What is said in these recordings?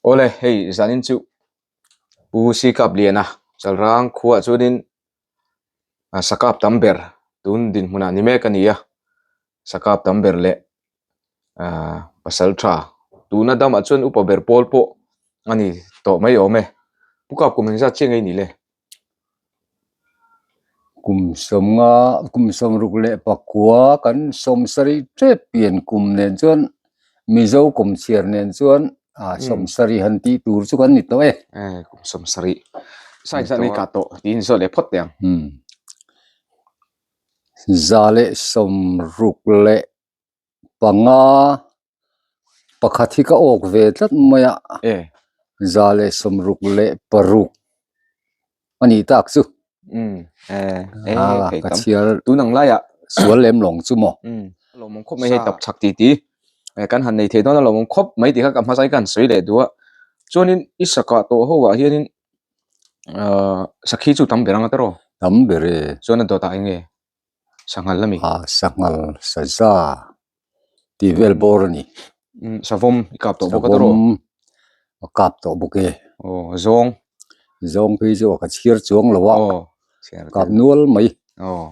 Awle, hei zanin chu Pu Sikapliana Chalrang khuaah chuanin sakap tam ber tun dinhmunah ni mek a ni a, sakap tam ber leh ahh pasal tha tuna damah chuan upa ber pawl pawh a ni tawh mai awm e. Pu Kap kum engzat chiah nge i nih le? Kum sawmnga kum sawmruk leh pakua kan sawm sarih tep pian kum nen chuan Mizo kum chhiar nen chuan ah sawm sarih han tih tur chu kan ni tawh e. Eh kum sawm sarih sai zat nei kah tawh tiin zawh leh phawt teh ang. Za leh sawmruk leh panga pakhat hi ka awk ve tlat mai a e za leh sawmruk leh paruk a nih tak chu um e e a thei ka tam chhiar tun ang laiah sual lem lawng chu maw um a lawmawm khawp mai hei tap chak ti ti kan han nei thei dawn a lawmawm khawp mai tih kha ka hmasa hi ka han sawi leh duh a chuanin i sakah tawh ho ah hianin ahh sakhi chu tam ber ang a tawrh aw tam ber e chuan a dawtah eng nge Sanghal a mi? Ah, sanghal saza tih vel bawr a ni. Umm, savawm i kap tawh bawk a tawrh aw? Savawm a kap tawh bawk e. Aw, zawng. Zawng phei chu a ka chhiar chuang lo a. Aw, chhiar Kap nual mai. Aw,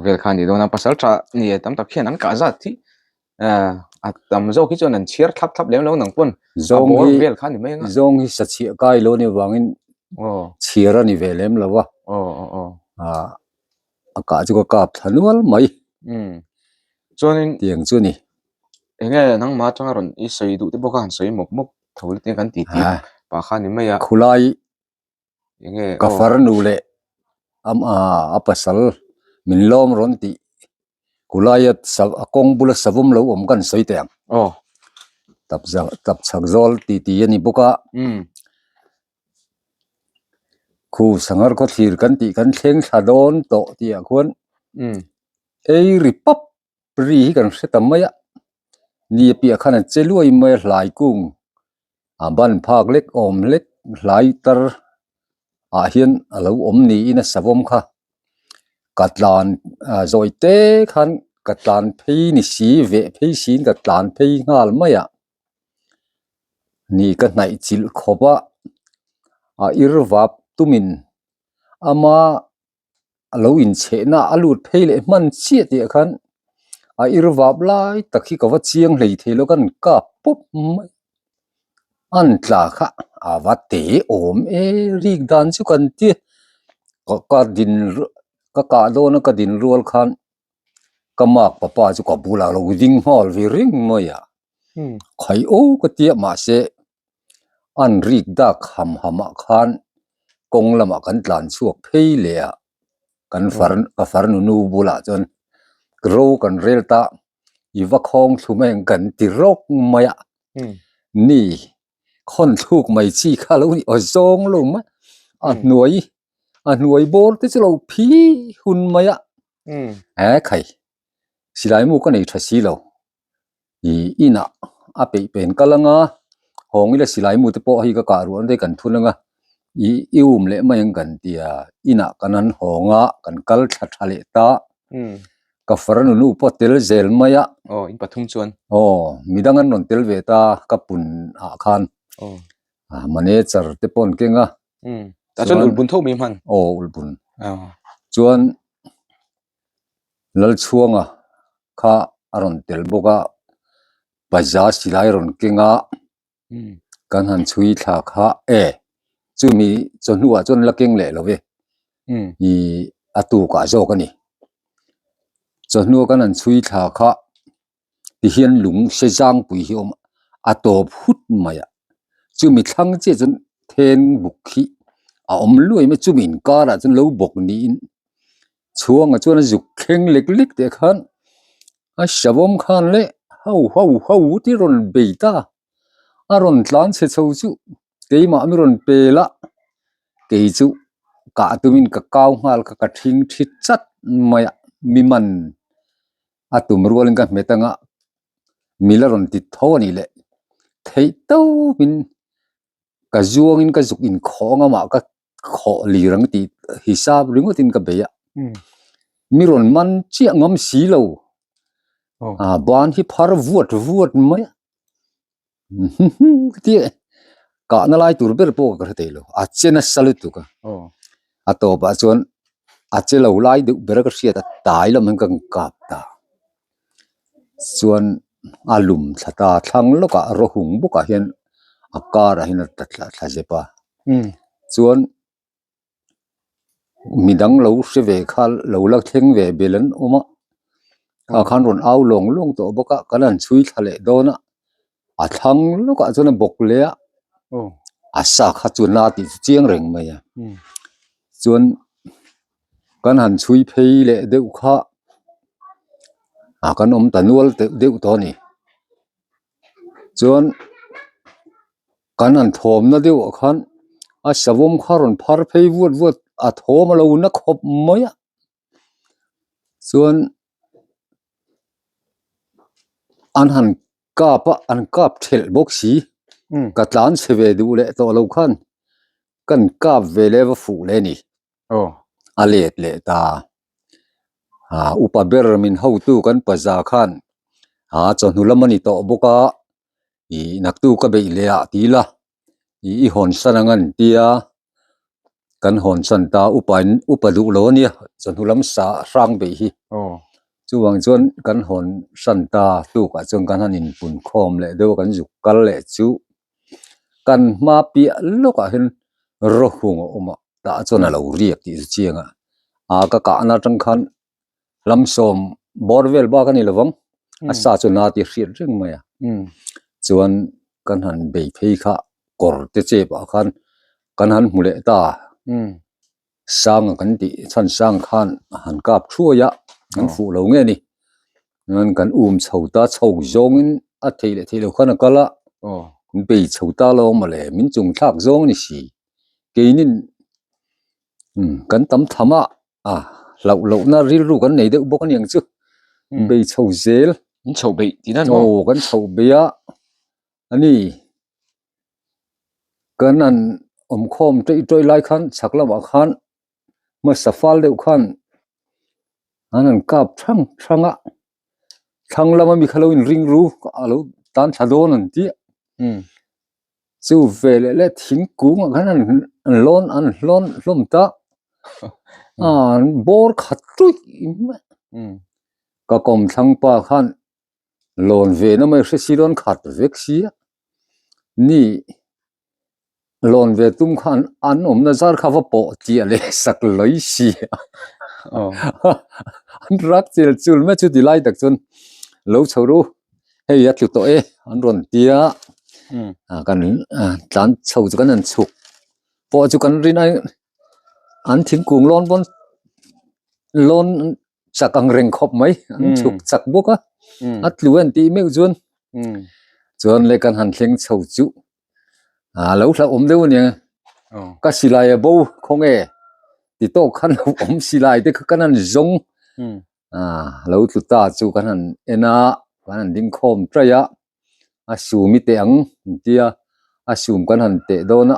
vel kha a ni dawn a, pasal tha ni e tam tak hian an kah zat hi a tam zawk hi chuan an chhiar thlap thlap lem lo nang pawn a bawr vel kha a ni mai ang a. Zawng hi sachhiah kai lo a nih avangin chhiar a ni ve lem lo a. Aw, aw, aw. Ah. a kah chu ka kap thla nual mai umm chuanin tiang chu a ni enge nangmah atanga rawn i sawi duh te bawk a han sawi mawp mawp tho la te kan tih tih pah kha a ni mai a khulai enge ka farnu leh a pasal min lawm rawn tih khulaia a kawng bula savawm lo awm kha an sawi teh ang aw tap tap chhak zawl ti ti a ni bawk a umm. Khu sanghar khaw thlir kan tih kan thleng thla dawn tawh tih ah khuan ei ri pap ri hi kan hre ta mai a ni a piah khan a che luai mai a hlai kung a ban phak lek awm lek hlai tar ah hian a lo awm niin a savawm kha ka tlan ah zawi te khan ka tlan phei ni si veh phei siin ka tlan phei nghal mai a. Ni ka hnaih chilh khawp a, a ir vap tumin ama a lo inchhehna a lut phei leh hman chiah tih ah khan a ir vap lai tak hi ka va chiang hlei thei lo kan kap pawp mai an tla kha a va te awm e rik dan chu kan ti ka ka din ka kah dawn a ka din rual khan ka mak papa chu ka bulah a lo ding nghal ve reng mai a. Khai aw ka tia mahse an rik dak ham ham ah khan kawng lamah kan tlan chhuak phei leh a kan far ka farnu nu bulah chuan ro kan rel ta i va khawng thlu mai ang kan ti rawk mai a ni khawn thluk mai chi kha lo ni aw zawng lo mai a hnuai a hnuai bawr te chu lo phi hun mai a he khai silai mu ka nei tha si lo. Ih inah a peih pen kal anga hawng ila silai mu te pawh hei ka kah ruah te kan thun anga ih i um leh mai ang kan ti a inah kan han hawng a kan kal thla tha leh ta ka farnu nu pawh tel zel mai a aw in pathum chuan aw midang an rawn tel ve ta ka pun ah khan aw ah manager te pawh an keng a tah chuan ulhbun tho mai hman aw ulhbun chuan Lalchhuanga kha a rawn tel bawk a paza silai a rawn keng a kan han chhui thla kha e chumi chawhnu ah chuan la keng leh lo e ih a tukah zawk a ni chawhnu a kan han chhui thla kha tihian lung se zangpui hi a awm a a tawp hut mai a chumi thlang chiah chuan then buk hi a awm luai mai chumi inkarah chuan lo bawk niin chhuangah chuan a zuk thleng lek lek teh khan a savawm khan leh ho ho ho tih a rawn bei ta a rawn tlan chhe chho chu keimah mi rawn pel a kei chu kah tumin ka kau nghal kha ka thing thi chat mai a mi man a tum rualin ka hmet anga mil a rawn ti tho a nih leh theih tawpin ka zuangin ka zuk inkhawh anga mah ka khawh lir ang tih hisap ringawtin ka bei a mi rawn man chiah ngam si lo a ban hi phar vuat vuat mai a. Kahna lai tur ber pawh ka hre thei lo, a che nasa lutuk a. A tawpah chuan a che lo lai deuh ber a ka hriat a, tai lam hian ka kap ta. Chuan a lum thla ta, thlang lawkah rawhung bawkah hian a karah hian a tla thla zep a. Chuan Midang lo hre ve kha lo la thleng ve bel an awm a, ah khan rawn au lawng lawng tawh bawk a, kan han chhui thla leh dawn a, a thlang lawkah chuan a bawk leh a, a sa kha chu na tih chu chiang reng mai a, chuan kan han chhui phei leh deuh kha ah kan awm ta nual deuh deuh tawh a ni, chuan. Kan han thawmna deuh ah khan a savawm kha rawn phar phei vuat vuat a thawm a lo na khawp mai a chuan an han kap a an kap thelh bawk si ka tlan chhe ve duh leh tawh lo khan kan kap ve leh va fuh leh a ni a let leh ta ah upa ber min hotu kan paza khan ah chawhnu lam a ni tawh bawk a. Ih naktu ka beih leh ah ti ila ih i hawn san ang an tia kan hawn san ta upa in upa duh lo ania chawhnu lam sa hrang beih hi chuvang chuan kan hawn san ta tuk ah chuan kan han inpun khawm leh deuh a kan zuk kal leh chu kan hma piah lawk ah hian rawhung a awm a tah chuan a lo riak tih chu chiang a ah ka kahna atang khan Lam sawm bawr vel bak a ni lovang, a sa chu na tih hriat reng mai a. Chuan kan han bei phei kha kawr te chep ah khan kan han hmu leh ta. Sanga kan tih chhan sang khan a han kap thuai a, kan fuh lo nge ni. Chuan kan um chho ta chho zawngin a theih leh theih loh khan a kal a, kan bei chho ta lo mawle min chung thlak zawng a ni si. Keinin kan tam tham a. A hlauh lohna rilru kan nei deuh bawk a niang chu bei chho zel. In chho beih tih nan maw? Aw kan chho beih a, a ni kan han awmkhawm ṭawih ṭawih lai khan chhak lamah khan hmasa fal deuh khan an han kap thang thang a, thlang lama mi kha lo inring ru a lo tan thla dawn an tih a. Chu ve leh leh thingkung ah khan an lawn an hlawn hlawm ta an bawr khat ṭuih mai ka kawmthlang pa khan lawn ve na mai hre si dawn khat vek si a ni lawn ve tum khan an awmna zar kha va pawh chiah leh sak lawi si a an rak chel chul mai chu ti lai tak chuan lo chho ru. Hei a tlu tawh e an rawn ti a kan tlan chho chu kan han chhuk pawh chu kan rin a an thingkung lawn pawn lawn chak ang reng khawp mai an chhuk chak bawk a a tlu an tih meuh chuan chuan le kan han thleng chho chu a lo hlauhawm deuh a nia ka silai a bo khawnge ti tawk khan lo awm silai te kha kan han zawng. Ah lo tlu ta chu kan han en a kan han ding khawm ṭaih a a sum i teh ang an ti a a sum kan han teh dawn a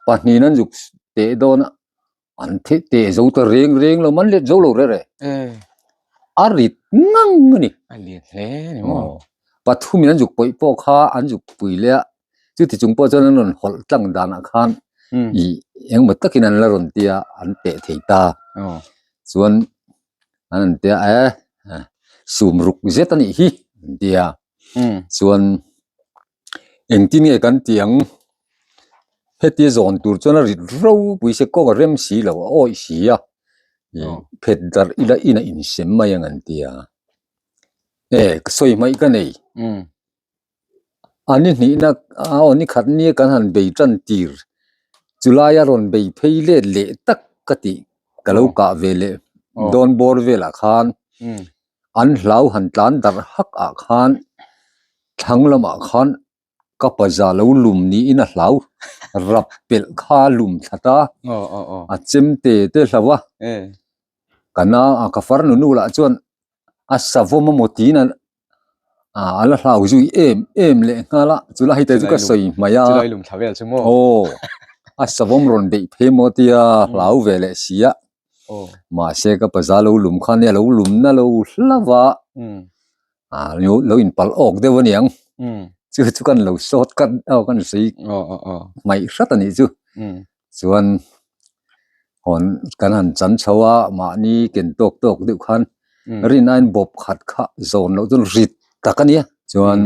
pahnih an zuk teh dawn a an the teh zo ta reng reng lo man let zo lo rere a rit ngang a ni a lian hle a ni maw pathumin an zuk pawih pawh kha an zuk pui leh a chuti chung pawh chuan an rawn hawlh tlang danah khan ih engemaw takin an la rawn tia an teh thei ta chuan an an tia e sum ruk zet a nih hi an tia chuan engtin nge kan tih ang hetia zawn tur chuan a rit ropui se kawng a rem si lo a awih si a phet darh ila in a insem mai ang an tia e ka sawi hmaih ka nei. A ni hnihna aw ni khat nia kan han bei tan tir chulai a rawn bei phei let leh tak ka tih ka lo kah ve leh dawn bawr velah khan an hlau han tlan darh hak ah khan thlang lamah khan ka paza lo lum niin a hlau rap pelh kha a lum thlat a a chem te te hlau a ka na a ka farnu nu lah chuan a savawm amaw tiin a Ah a la hlau zui em em leh nghal a chu lai te chu ka sawi hmai a chulai lum thla vel chu maw aw a savawm rawn beih phei maw tia hlau ve leh si a mahse ka paza lo lum khan nia lo lum na lo hlauh a ah lo inpalh awk deuh aniang. Chu chu kan lo sawt kat aw kan sawi hmaih hrat a nih chu. Chuan hawn kan han chan chho a mahni ken tawk tawk deuh khan rin aiin bawp khat kha zawn loh chuan rit tak a nia. Chuan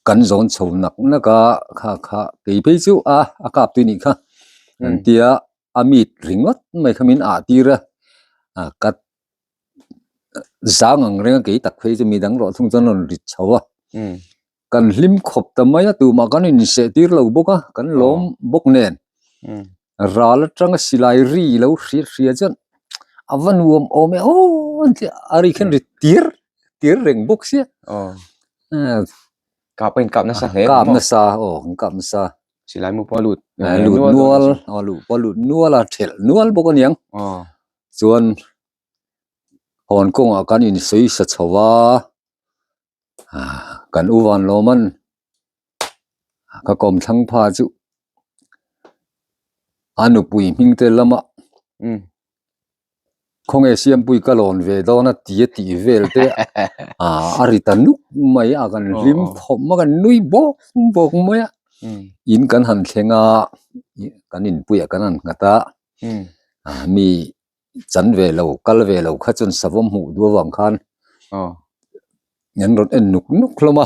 kan zawn chho nak nak a kha kha kei phei chu a a kap tui nih kha an tia a mit ringawt mai kha min ah tir a a ka zang ang reng a kei tak phei chu midang rawh thung chuan a rawn rit chho a. Kan hlim khawp ta mai a tumah kan inseh tir lo bawk a kan lawm bawk nen ral atanga silai ri lo hriat hria chuan a va nuam awm e aw an ti a ri khan ri tir tir reng bawk sia Kap a inkap nasa hle kap nasa aw an kap nasa silai mu pawh a lut lut nual aw luh pawh a lut nual a thelh nual bawk aniang chuan hawn kawngah kan insawi sa chho a. Kan u van lawm an ka kawm thlang pha chu a nupui hming te lama khawnge siampui ka lawn ve dawn a ti a tih vel te a ri ta nuk mai a kan hlim khawp a kan nui bawk bawk mai a in kan han thleng a kan inpuiah kan han nghat a mi chan ve lo kal ve lo kha chuan savawm hmuh duh avang khan an rawn en nuk nuk hlawm a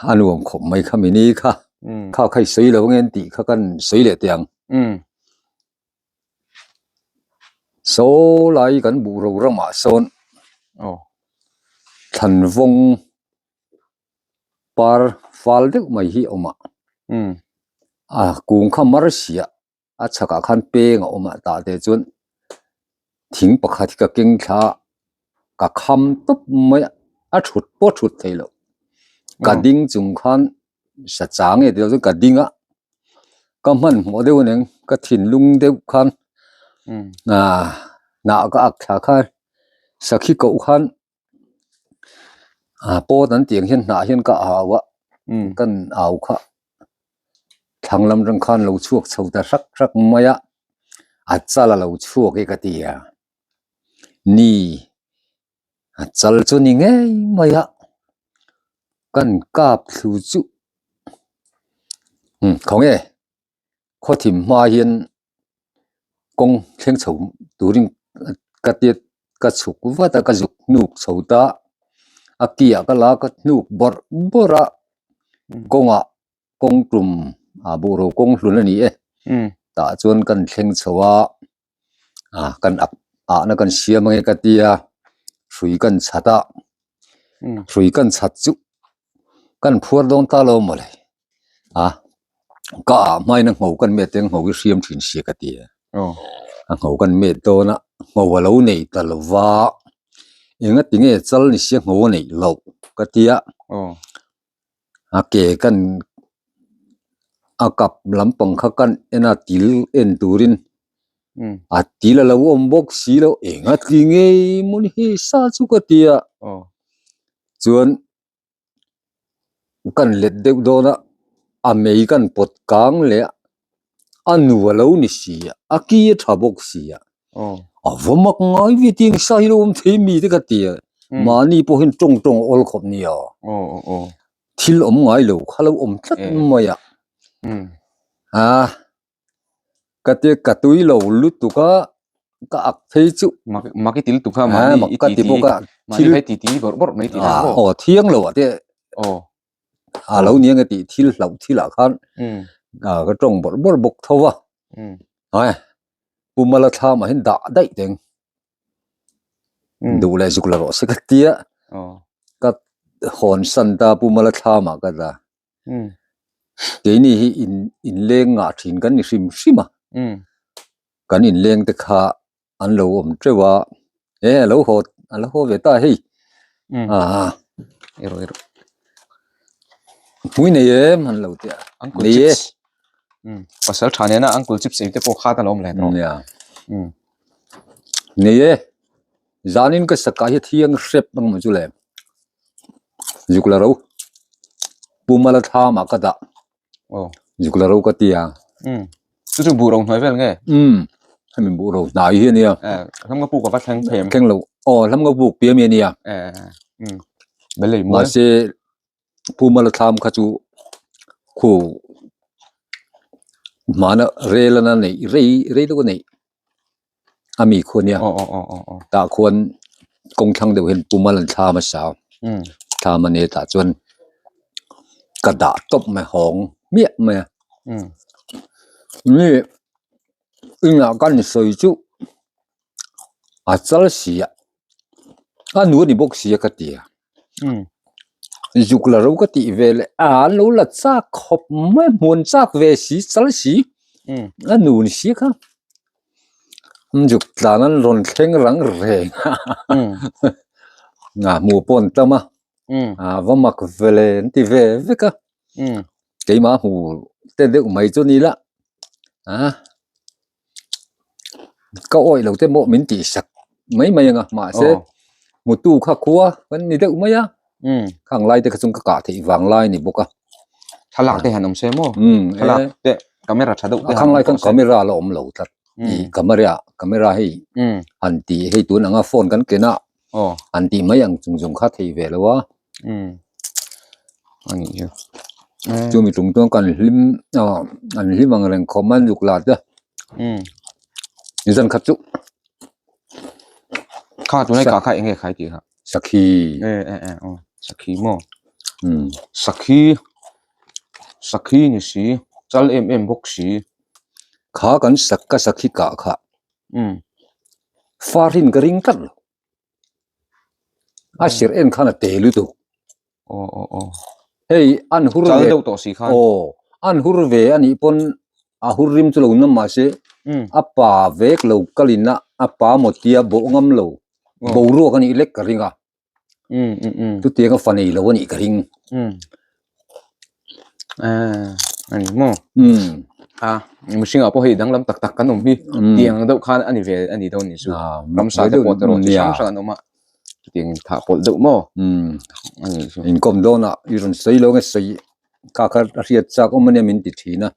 a nuam khawp mai kha mini kha kha kha i sawi lo ange an tih kha kan sawi leh teh ang saw lai kan buh ro ramah sawn thlanvawng par fal deuh mai hi a awm a a kung kha mar siah. A chhakah khan peng a awm a tah te chuan thing pakhat hi ka keng thla a ka kham tawp mai a a thut pawh a thut theih loh ka ding chung khan sa chang nge tih loh chuan ka ding a ka hmanhmawh deuh aniang ka thinlung deuh khan ah hnah ka ak thla khan sakhi koh khan. Ah pawt an tih ang hian hnah hian ka au a kan au kha thlang lam rang khan lo chhuak chho ta hrak hrak mai a a chal a lo chhuak e ka ti a ni a chal chu ni ngei mai a kan kap thlu chu umm khawnge. Khawthim hma hian kawng thleng chho turin ka tia ka chhuk vat a ka zuk hnuk chho ta a ki ah ka la a ka hnuk bawrh bawrh a kawngah kawng tum ah buhro kawng hlun a ni e tah chuan kan thleng chho a ah kan ak ahna kan siam ange ka tia hrui kan chhat a hrui kan chhat chu kan phuar dawn ta lo mawle. A ka ah hmain a ngho kan met te ngho hi hriam thin sia ka ti a a ngho kan met dawn a ngho a lo nei ta lo va enga tinge chal ni sia ngho a neih loh ka ti a a ke kan a kap lampang kha kan en a til en turin a til a lo awm bawk si lo enga tinge mawni hei sa chu ka ti a chuan. Kan let deuh dawn a, a mei kan pawt kang leh a, a nu a lo ni si a, a ki a tha bawk si a, a va mak ngai ve tih sa hi lo awm thei mi te ka ti a, mahni pawh hian tawng tawng a awl khawp nia, thil awm ngai lo kha lo awm tlat mai a, a. Ka ti ka tui lo lutuk a, ka ak phei chu. Mak mak i ti lutuk kha mahni i ti ti mahni phei ti ti bawrh bawrh mai tih na maw? Aw thiang lo ah te aw a lo ni ange tih thil hlauh thil ah khan ka tawng bawrh bawrh bawk tho a, ai Pumala thlam ah hian dah daih teng duh leh zuk la rawh se ka ti a, ka hawn san ta Pumala thlam ah ka dah. Keini hi in inleng ngah thin kan ni hrim hrim a, kan inleng te kha an lo awm teuh a, e a lo haw a lo haw ve ta hei ah hmui nei em an lo ti a nei e pasal tha nena uncle chips ei te pawh khat a lo awm leh tawh nei e. Zanin ka sakah hi thiang hrep ang maw chu le zuk la ro pumala thlam ah ka dah zuk la ro ka ti a chu chu buh ro hnuai vel nge um hemi buh ro hnai hi ania hlam ka puk a va thleng phei thleng lo aw hlam ka puk piah mi ania. Mahse Pu Mala thlam kha chu khu hmana rel ana neih rei rei deuh a neih a mi khu ania tah khuan kawng thlang deuh hian Pu Mala thlam a sa thlam a nia tah chuan ka dah tawp mai hawng hmiah mai a mi inah ka ni sawi chu a chal si a. A nu a ni bawk sia ka ti a zuk la ro ka tih ve leh a an lo la chak khawp mai hmuan chak ve si chal si a nu ni si kha zuk tlan an rawn thleng rang reng a a hmuh pawh an tam a a va mak ve le an ti ve vek a keimah hmu te deuh mai chu ni la a. Ka awih lo te maw min tih sak mai mai anga mahse hmutu kha khua kan ni deuh mai a khang lai te kha chung ka kah theih vang lai ni bawk a thlalak te han awm se maw thlalak te camera tha deuh te khang lai khan camera la awm lo tlat i camera camera hei han tih hei tun anga phone kan ken a han tih mai ang chung zawng kha thei ve lo a. Anih chu. Chumi tum chuan kan hlim an hlim ang reng khawp mai luk la te. Zan khat chu. Kha tunai ka kha enge khai tih kha. Sakhi. E e e aw sakhi maw. Sakhi sakhi ni si chal em em bawk si. Kha kan sak ka sakhi kah kha. Farin ka ring tlat lo. A sir en khan a te lutuk. Aw aw aw. Hei an hur ve. Chal deuh tawh si khan. Aw an hur ve a nih pawn a hur rim chu lo nam mahse a pa vek lo kalin a a pa maw tia bawh ngam lo boruak a nih lek ka ring a. Chutiang a fa nei lo a nih ka ring. A ni maw? A mihringah pawh hei danglam tak tak kan awm hi tiang deuh khan a ni ve a ni dawn ni chu. Ramsa te pawh erawh chi hrang hrang an awm a chutiang thah pawlh deuh maw? A ni chu. Inkawm dawnah i rawn sawi lo nge sawi kha kha a hriat chak awm ania min ti thin a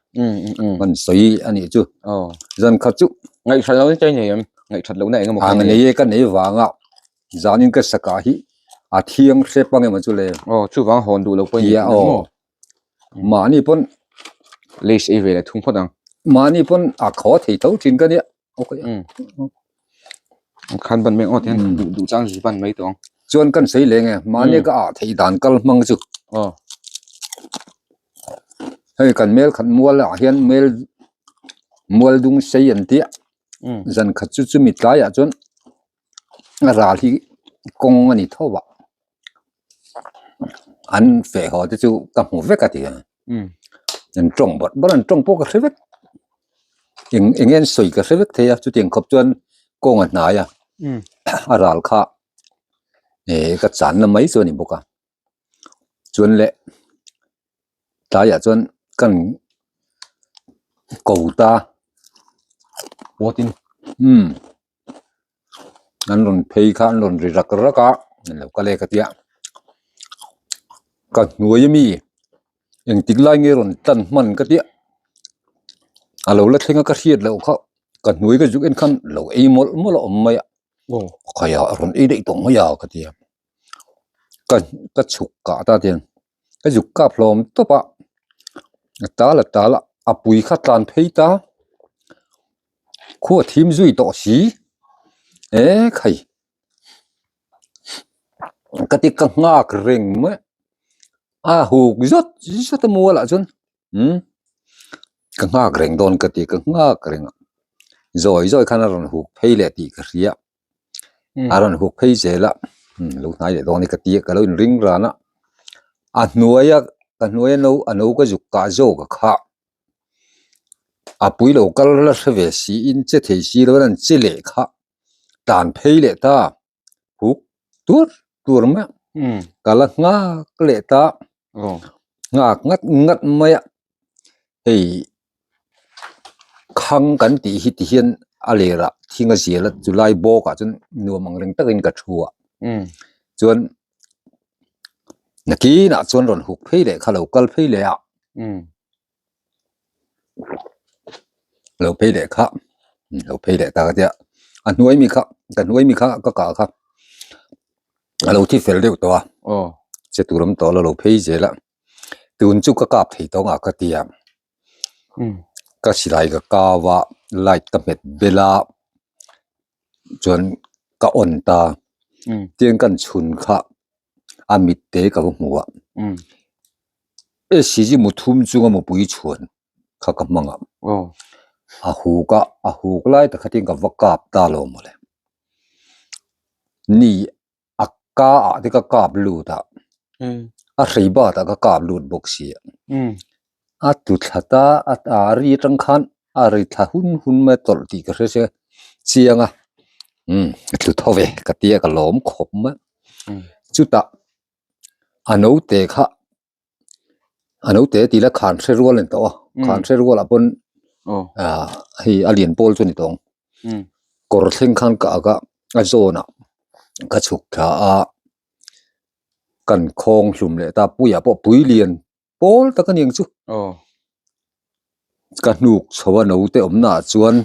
kan sawi a nih chu. Zan khat chu. Ngaihhrat lohna te nei em? Ngaihhrat lohna eng emaw kha nei e ka nei vanga. Zanin ka sakah hi a thiang hrep ang emaw chu le. Aw chuvang hawn duh lo pawh i ni aw. Mahni pawn lace ei ve leh thung phawt ang. Mahni pawn a khaw thei tho thin ka nia. Okay. Khan ban mai aw tian duh duh chang zu ban mai tawh ang. Chuan kan sawi leng e mahni ka ah theih dan kal hmang chu. Aw. Hei kan mel khat mual ah hian mel mual dung sei an tia. Zan khat chu chumi tlaiah chuan a ral hi kawng a ni tho a an feh haw te chu ka hmu vek a ti a an tawng bawrh bawrh a an tawng pawh ka hre vek eng eng nge an sawi ka hre vek thei a chutiang khawp chuan kawng a hnai a a ral kha eh ka channa mai chu a ni bawk a chuan leh tlaiah chuan kan ko ta pawtin umm. An rawn phei kha an rawn ri rak rak a an lo kal e ka tia ka hnuai ami engtik lai nge rawn tan hman ka tia a lo la thleng a ka hriat loh kha ka hnuai ka zuk en khan lo ei mawlh mawlh a awm mai a khaia a rawn ei daih tawh mai a ka tia ka ka chhuk kah ta tiang ka zuk kap hlawm tawp a a tal a tal a a pui kha tlan phei ta. Khua thim zui tawh si e khai ka ti ka nghak reng mai a huk zawt zawt a mual ah chuan umm ka nghak reng dawn ka ti ka nghak reng a zawi zawi khan a rawn huk phei leh tih ka hria a rawn huk phei zel a lo hnai leh dawn a ni ka ti a ka lo inring ran a a hnuai a ka hnuai a no a no ka zuk kah zawk a kha. A pui lo kal la hre ve si in che thei si lo an che leh kha tan phei leh ta huk tur tur mai a ka la nghak leh ta nghak ngat ngat mai a hei khang kan tih hi ti hian a ler ah thing a zial a chu lai bawk ah chuan nuam ang reng takin ka thu a chuan nakinah chuan rawn huk phei leh kha lo kal phei leh a. Lo phei leh kha lo phei leh ta ka tia a hnuai mi kha ka hnuai mi kha ka kah kha a lo thi fel deuh tawh a. Che tur awm tawh lo lo phei zel a. Tun chu ka kap thei tawng a ka ti a. Ka silai ka kau a, light ka hmet bel a, chuan ka on ta. Tiang kan chhun kha a mit te ka va hmu a. SCG muthum chunga mupui chhuan kha ka hmang a. A huk a, a huk lai tak kha tiang ka va kap ta lo mawle. Ni a ka ah te ka kap lut a a hrei bat ah ka kap lut bawk si a a tlu thla ta a ri atang khan a ri thla hun hun mai a tawlh tih ka hre sia chiang a umm a tlu tho ve ka tia ka lawm khawp mai chutah a naute kha. A lo te tih la khan hre rual a ni tawh a khan hre rual ah pawn ah hei a lian pawl chu a ni tawh ang kawr thleng khan ka ak a a zawn ah ka chhuk thla a kan khawng hlum leh ta puiah pawh pui lian pawl tak a ni ang chu ka hnuk chho a naute awmna ah chuan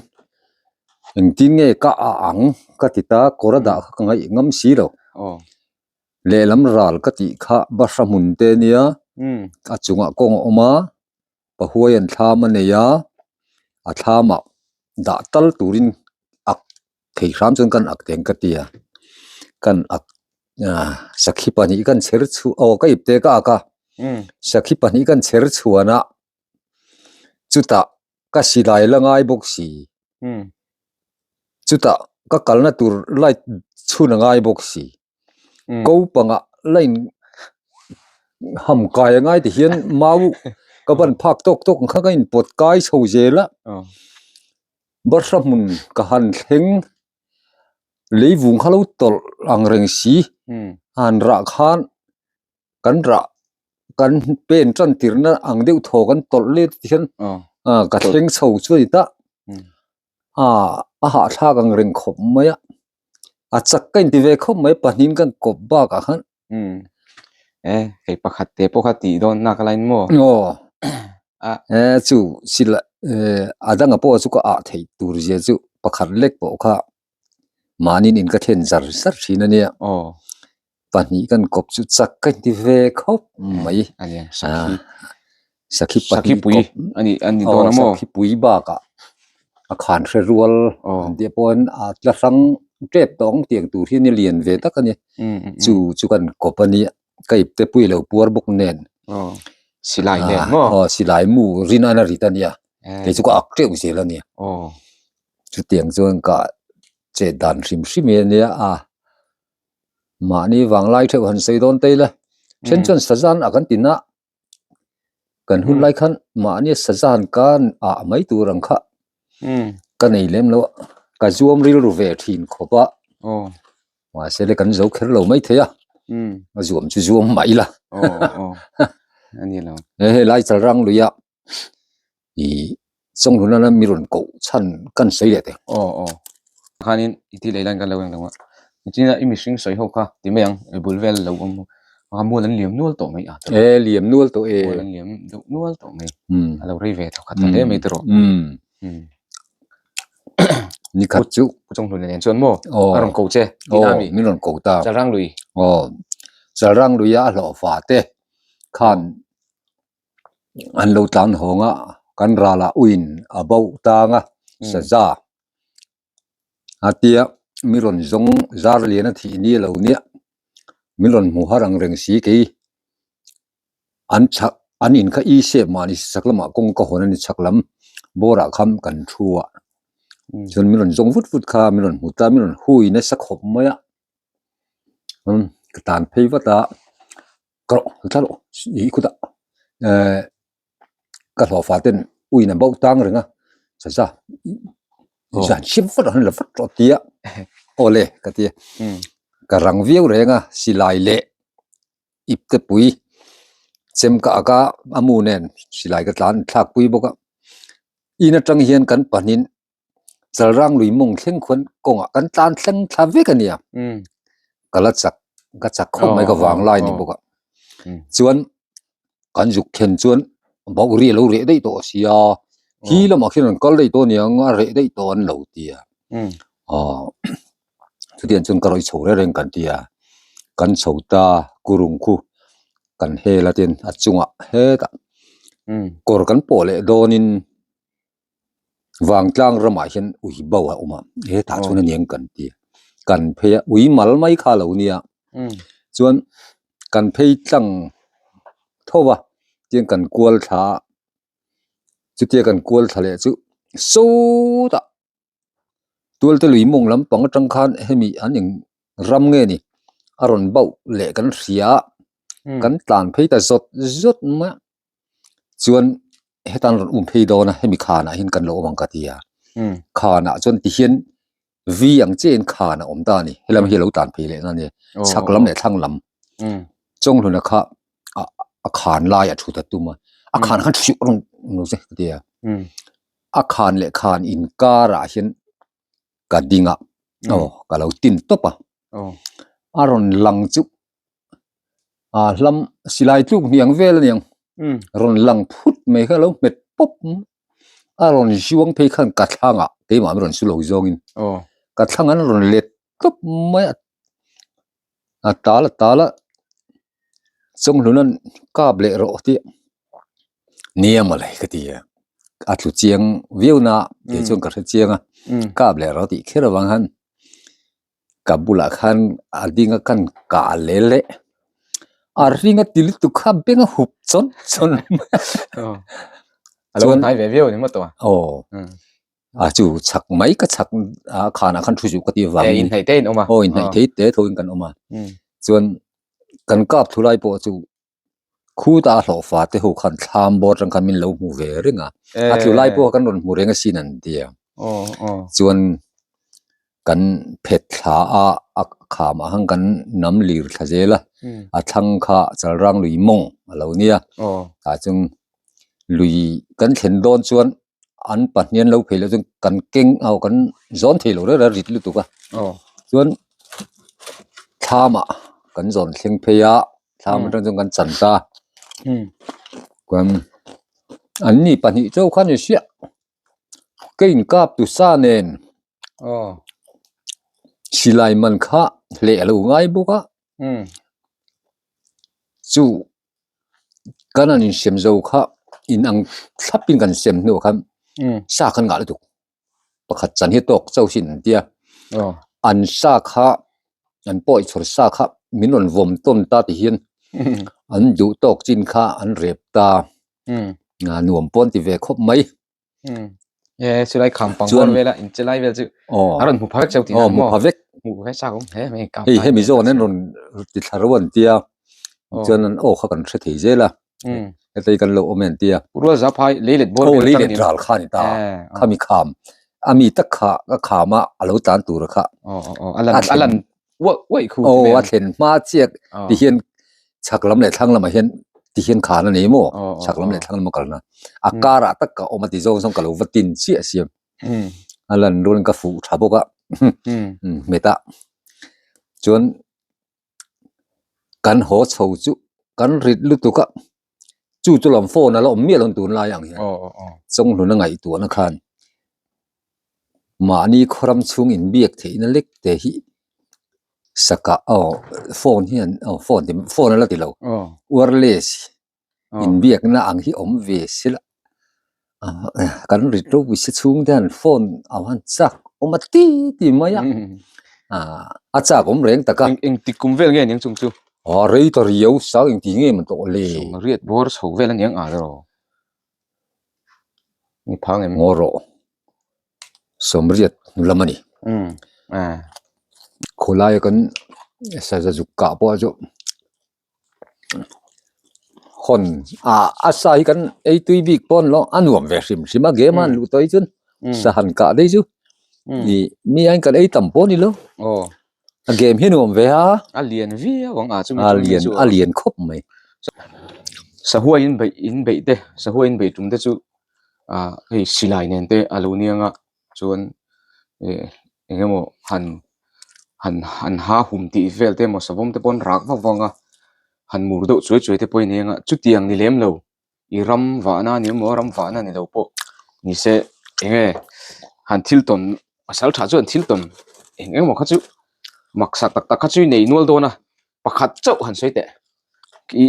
engtin nge ka ah ang ka ti ta kawr a dah kha ka ngaih ngam si lo. Lehlam ral ka tih kha bahra hmun te nia, a chungah kawng a awm a, pahuai an thlam a nei a, a thlamah dah tal turin ak thei hram chuan kan ak teng ka ti a, kan ak ah sakhi pahnih kan chher chhuah aw ka ipte ka ak a, sakhi pahnih kan chher chhuan a, chutah ka silai la ngai bawk si chutah ka kalna tur light chhun a ngai bawk si ko pangah line ham kai a ngai ti hian mau ka ban phak tawk tawk ang kha ka in pawt kai chho zel a bahra hmun ka han thleng leivung kha lo tawlh ang reng si han rah khan. Kan rah kan pen tan tirna ang deuh thaw kan tawlh let ti hian ah ka thleng chho chu a ni ta ah a hahthlak ang reng khawp mai a a chak ka inti ve khawp mai pahnih kan kawp bakah khan e hei pakhat te pawh kha tih dawn nak alain maw aw e chu sila e a danga pawh chu ka ah theih tur zia chu pakhat lek pawh kha Mahniin in ka thlen zar zar thin a nia. Aw. Pahnih kan kawp chu chak ka inti ve khawp mai. A nia, sakhi. Sakhi pahnih Sakhi pui kawp. a ni a ni dawn a maw? Sakhi pui bakah a khan hre rual Aw. an tih pawhin a tla hrang tep tawh ang tiang tur hi a ni lian ve tak a ni. Chu chu kan kawp a nia. Ka ipte pui lo puar bawk nen. Aw. Silai nen maw? Aw, silai mu rin a rit a nia. Kei chu ka ak teuh zel a nia. Aw. Chutiang chuan ka chet dan hrim hrim hi a nia a, mahni vanglai theuh han sawi dawn te ila, then chuan sazan a kan tin a, kan hun lai khan mahni sazan kan ah mai tur ang kha ka nei lem lo a, ka zuam rilru ve thin khawp a, mahse le kan zo kher lo mai thei a, a zuam chu zuam mah ila, he lai chalrang lui a. Ih Chawnghluna lam mi rawn koh chhan kan sawi leh teh. Aw aw khanin i ti leh lan kan lo eng lo a nichina i mihring sawi ho kha ti mai ang i bul vel lo awm a mual an liam nual tawh mai a e liam nual tawh e mual an liam deuh nual tawh mai a lo rei ve tawh khat ta hle mai tawh umm ni khat chu Pu Chawnghluna nen chuan maw a rawn ko che ti na mi min rawn ko ta Chalrang lui aw Chalrang lui a hlawh fa te khan An lo tlan hawng a, kan ralah uiin a bauh tang a, saza a tia mi rawn zawng zar lian a thih ni lo nia, min rawn hmu har ang reng si kei an chhak an in kha i sep mahni chhak lamah kawng ka hawn a ni chhak lam bawrah khan kan thu a, chuan min rawn zawng vut vut kha min rawn hmu ta min rawn hui nasa khawp mai a, ka tan phei vat a. Ka rawh thla rawh ih khutah eh ka hlawhfa ten uiin a bauh tang reng a saza zan hriat vat han la vat rawh tia awle ka ti a ka rang viau reng a silai leh ipte pui chem ka ak a a mu nen silai ka tlan thlak pui bawk a in atang hian kan pahnih Chalrang lui mawng thleng khuan kawngah kan tlan thleng thla vek a nia. Ka la chak ka chak khawp mai ka vang lai ni bawk a. Chuan kan zuk thlen chuan bauh ri a lo reh daih tawh a sia. Hi lamah khian an kal daih tawh a niang a reh daih tawh an lo ti a. Aw chutiang chuan ka rawi chho reng reng kan ti a. Kan chho ta kurung khu. Kan hel a tin a chungah hetah kawr kan pawh leh dawnin vangtlang ramah hian ui bo a awm a hetah chuan a niang kan ti kan phei a ui mal mai kha a lo nia chuan kan phei tlang tho a tin kan kual thla a chutia kan kual thla leh chu sawtah. Tualte lui mawng lampang atang khan hemi an eng ram nge ni a rawn bauh leh kan hria a kan tlan phei ta zawt zawt mai a chuan heta an rawn um phei dawn a hemi khanah hian kan lo awm ang ka ti a khanah chuan tihian vi ang chiahin khan a awm ta a ni helam hi a lo tlan phei leh na a ni chhak lam leh thlang lam chawnghluna kha a khan lai a thut a tum a a khan khan thu a rawn lo che ka ti a. A khan leh khan inkarah hian ka ding a, aw ka lo tin tawp a, a rawn lang chu a hlam silai tluk hniang vel a niang, rawn lang phut mai kha a lo hmet pawp a rawn zuang phei khan ka thlangah keimah min rawn su lo zawngin ka thlangah an rawn let tawp mai a, a tal a tal a chawnghlun an kap leh rawh tih nia mawle ka ti a a tlu chiang viau na kei chuan ka hre chiang a kap leh rawh tih kher avang khan ka bulah khan a ding a kan kah leh leh a ring a ti lutuk kha beng a hup chawn chawn mai a lo hnai ve viau a ni maw tawh aw. A chu chhak mai ka chhak a khanah khan thu zuh ka tih avangin inhnaih te in awm a aw inhnaih thei te tho in kan awm a chuan kan kap thu lai pawh chu khuta a hlawh fa te ho khan thlam bawr atang khan min lo hmu ve reng a a tlu lai pawh kan rawn hmu reng asin an ti a chuan kan phet thla a a khamah khan kan nam lir thla zel a a thlang kha chalrang lui mawng a lo nia tah chuan lui kan thlen dawn chuan. an pahnih an lo phei loh chuan kan keng aw kan zawn thei lo reuh reuh a rit lutuk a chuan thlamah kan zawn thleng phei a thlam atang chuan kan chan ta chuan an ni pahnih chauh kha a ni hriah ka inkap tu sa nen silai man kha hleh a lo ngai bawk a chu. Kan an insem zo kha in ang thlapin kan sem hnuah khan sa khan ngah lutuk pakhat chan hi tawk chauh sin an tia an sa kha an pawi chhawr sa kha min rawn vawm tawn ta ti hian an duh tawk chin kha an rep ta nuam pawh an ti ve khawp mai. E chulai kham pang bawr vela in chulai vel chu a rawn hmu pha vek cheu tih na maw hmu pha vek hmu pha chak awm hle mai hei hemi zawk an rawn ti thla ro an tia chuan an aw kha kan hre thei zel a hetei kan lo awm e an tia rual za phai leilet bawr vel leilet ral kha ni ta khami kham ami tak kha ka khama a lo tlan tur kha a lan a lan uaih uaih khu aw a thlen hma chiak ti hian chhak lam leh thlang lamah hian ti hian khan a nei maw chhak lam leh thlang lama kalna a karah tak ka awm a ti zawng zawng ka lo va tin chiah siam a lan rualin ka fuh tha bawk a hmet a chuan kan haw chho chu kan rit lutuk a chu chu lam phone a la awm miah lo tunlai ang hian chawnghlun a ngaihtuahna khan mahni khawram chhung inbiak theihna lek te hi saka aw phone hian aw phone ti phone a la ti lo wireless inbiakna ang hi awm ve se la kan rit ropui se chhung te hian phone a han chak awm a ti ti mai a a chak awm reng tak a. Engtik kum vel nge aniang chung chu? A rei ta riau sang engti nge maw tawh le? Riat bawr chho vel aniang a rawh. Ni phang em? Ngaw rawh. Sawmriat lam a ni. Khawlaia kan saza zuk kah pawh chu hawn a a sa hi kan ei tui bik pawn lo a nuam ve hrim hrim a game a an luh tawh hi chuan sa han kah daih chu ih mi aiin kan ei tam pawh a ni lo a game hi nuam ve a a lian viau ang a chumi a lian a lian khawp mai sahua in beih in beih te sahua in beih tum te chu ah hei silai nen te a lo niang a chuan ih eng emaw han han han ha hum tih vel te emaw savawm te pawh an rak vak vak ang a han mur deuh chuai chuai te pawh a ni ang a chutiang ni lem lo i ram vahna a ni emaw ram vahna ni lo pawh ni se eng nge han thil tawn pasal tha chuan thil tawn eng eng emaw kha chu maksak tak tak kha chu i nei nual dawn a pakhat chauh han sawi teh. I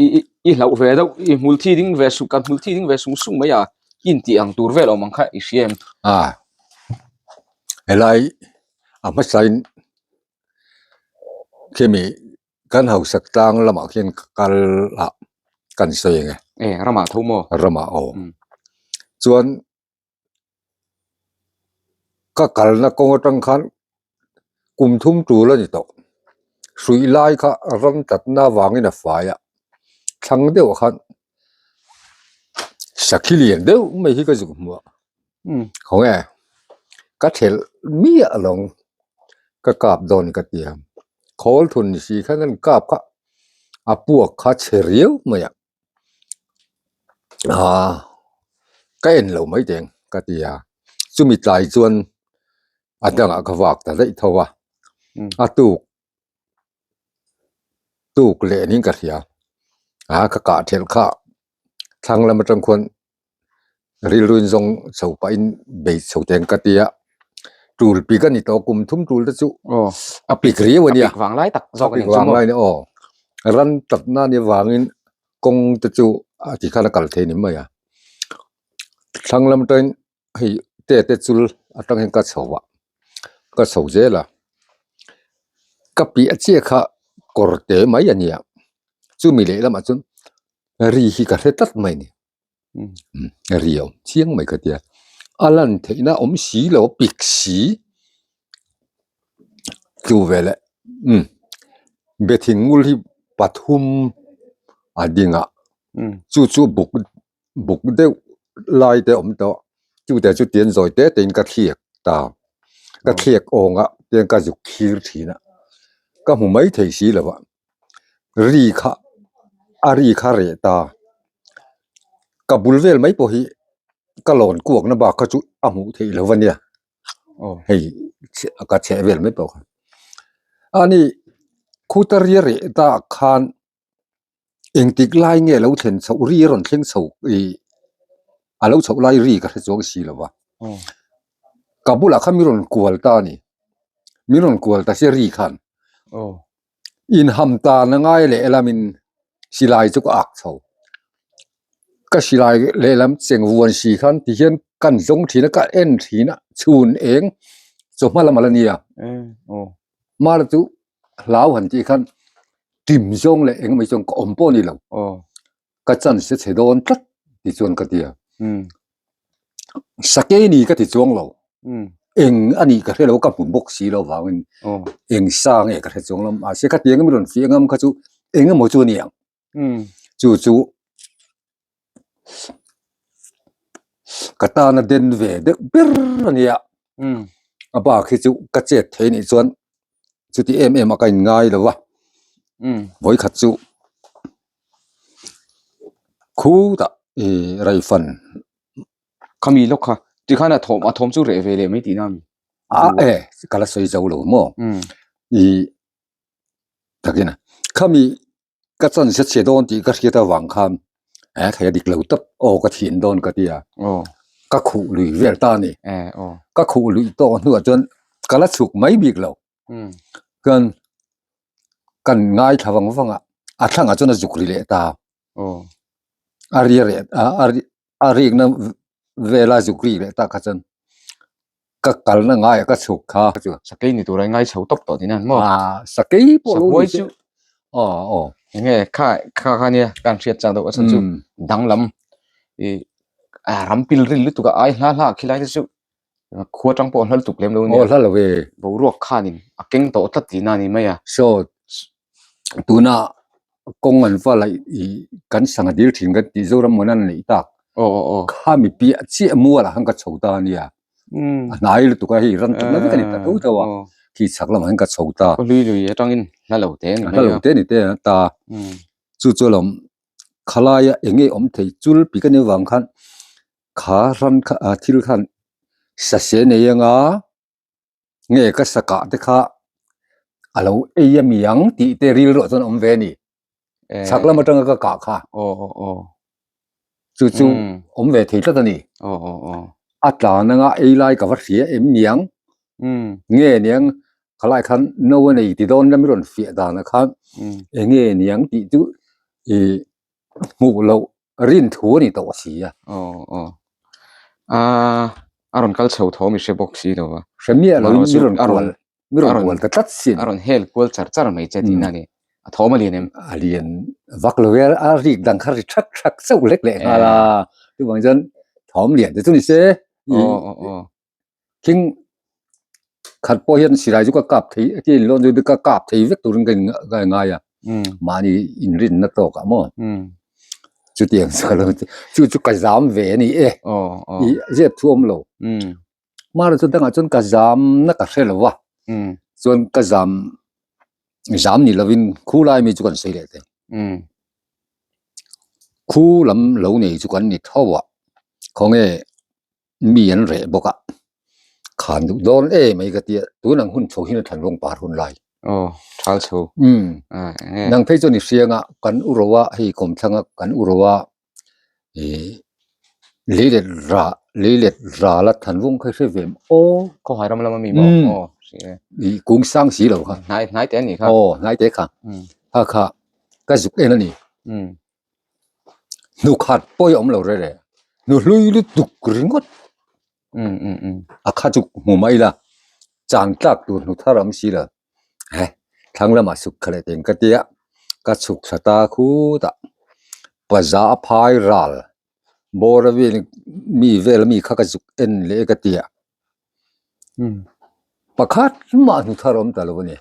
i hlauh ve deuh i hmul thi ding ve sung kan hmul thi ding ve sung sung mai a intih ang tur vel awm ang kha i hria em? A helai a hmasain khimi kan hausak tlang lamah khian ka kal a kan sawi ang e. E ramah tho maw? Ramah aw. Chuan Ka kalna kawng atang khan kum thum tul a ni tawh. Hruih lai kha ram tatna avangin a fai a, thlang deuh ah khan sakhi lian deuh mai hi ka zuk hmu a, khawnge ka thelh miah lo ka kap dawn ka ti a, khawl thun ni si khan an kap kha a puak kha chhe riau mai a. Aaa ka en lo mai teng ka ti a chumi tlai chuan a dangah ka vak ta daih tho a a tuk tuk leh niin ka hria a ka kah thelh kha thlang lam atang khuan Rilru in zawng chho pahin bei chho teng ka ti a, tul pik a ni tawh kum thum tul te chu a pik riau a nia, a pik vanglai tak zawk a ni chu maw, aw ran tatna ni avangin kawng te chu a ti khan a kal thei ni mai a, thlang lam atangin hei te te chul atang hian ka chho a, ka chho zel a, ka piah chiah kha kawr te mai a nia, chumi lehlamah chuan ri hi ka hre tlat mai a ni. Ri a awm chiang mai ka tia a lan theihna awm si lo pik si chu veleh umm be thingul hi pathum a ding a chu chu buk buk deuh lai te a awm tawh chute chu tian zawi te te in ka thliak ta ka thliak awng a tian ka zuk thlir thin a ka hmu mai thei si lo a. Ri kha a ri kha reh ta ka bul vel mai pawh hi ka lawn kuak na bak kha chu a hmuh theih lo a nia hei ka chheh vel mai pawh kha ani khuta ria reh ta khan engtik lai nge lo thlen chhoh ri a rawn thleng chho ih a lo chhoh lai ri ka hre chuang si lo va ka bulah khan min rawn kual ta a ni min rawn kual ta sia ri khan. Inham tan a ngai lehlamin silai chu ka ak chho. Ka silai lehlam cheng vuan si khan ti hian kan zawng thin a, ka en thin a, chhun eng chawhma lam a la nia. Mara chu hlau han tih khan tim zawng leh eng mai chuan ka awm pawh a ni lo. Ka chance a chhe dawn tlat ti chuan ka ti a. Sakei ni ka ti chuang lo. Eng a nih ka hre lo ka hmu bawk si lo vangin eng sa nge ka hre chuang lo. Mahse khatiang emaw rawn fiah ngam kha chu eng emaw chu a ni ang. Chu chu ka tana den ve deuh ber a nia. A bak hi chu ka chet thei nih chuan chuti em em a ka inngai lo va. Vawikhat chu Khutah ih raifan khami lawk kha tikhan a thawm a thawm chu reh ve leh mai tihna a mi? A e ka la sawi zo lo maw ih takin a khami ka chance a chhe dawn tih ka hriat avang khan e thei a dik lo tawp aw ka thian dawn ka ti a ka khuh lui vel ta a ni ka khuh lui tawh hnuah chuan ka la chhuk mai bik lo. Chuan kan ngaithla vang vang a, a thlangah chuan a zuk ri leh ta. A ri reh a a ri a rikna vela zuk ri leh tak kha chuan ka kalna ngaiah ka chhuk kha chu. Sakei ni tura i ngai chho tawp tawh tihna maw? Aa sakei pawh lo ni chu. Aw aw enge kha kha kha nia kan hriat chang deuh a chhan chu danglam ih ram pil ril lutuk a ai hla hla khilai te chu Khua tang pawh a hla lutuk lem lo nia. Aw hla lo e. Boruak khanin a keng tawh tlat tihna a ni mai a. Saw tuna kawng an va laih ih kan sangha dil thin kan tih Zoram mawn an neih tak. Aw aw aw. Khami piah chiah mualah khan ka chho ta a nia. A hnai lutuk a hei ram tawlh vek a ni ta tho tho a. Khi chhak lamah hian ka chho ta. Khaw hlui lui atangin hla lo te a ni mai a. Hla lo te a ni te a ta. Chu chu alawm khalaia eng nge awm thei chul pi ka nih avang khan Kha ram kha ah thil khan sase nei anga nge ka sa kah te kha a lo ei a mi ang tih te rilru ah chuan a awm ve a ni. Chhak lam atanga ka kah kha. Chu chu awm ve thei tlat a ni. A tlan anga ei lai ka va hria em mi ang nge niang khalai khan no a nei ti dawn lam i rawn fiah dan ah khan enge niang tih chu. I hmuh loh rin thu a ni tawh si a. Aw aw. A a rawn kal chho thawm i hre bawk si lo va. Hre miah loin mi rawn kual mi rawn kual ta tlat sin. A rawn hel kual char char mai che tihna a ni. A thawm a lian em? A lian vak lo e, a rik dang kha ri thak thak chauh lek leh nghal a. Chuvang chuan thawm lian te chu ni se. Aw aw aw. Thing khat pawh hian silai chu ka kap thei a tin lawn chu ka kap thei vek turin ka ka ngai a mahni inrinna tawkah maw chutiang chu ka lo chu chu ka zam ve a ni e i zep thu awm lo mahra chu dangah chuan ka zam na ka hre lo va chuan ka zam zam ni lovin khu lai mi chu kan sawi leh thei khu lam lo nei chu kan ni tho a khawnge. Mi an reh bawk a, khan duh dawn em mai ka tia, tun ang hun chho hian a than vawng par hun lai. Aw, thal chho. Umm, nang phei chuan i hriang a, kan u ro a, hei kawmthlang a kan u ro a, ih leilet ra, leilet ral a than vawng kha i hre ve em aw. Khawhai ram lama mi maw? Aw, hria e. Ih kung sang si lo kha. Hnai, hnai te a nih kha. Aw, hnai te kha. Kha kha ka zuk en a ni. Hnu khat pawh hi a awm lo rere, hnu hlui lutuk ringawt a kha chu hmu mai ila, chan tlak tur hnu thar a awm si lo, he thlang lamah chhuk kha leh teng ka tia, ka chhuk thla ta khutah paza a phai ral bawr a vel mi vel ami kha ka zuk en leh ka tia. Pakhat mah hnu thar awm ta lo a ni.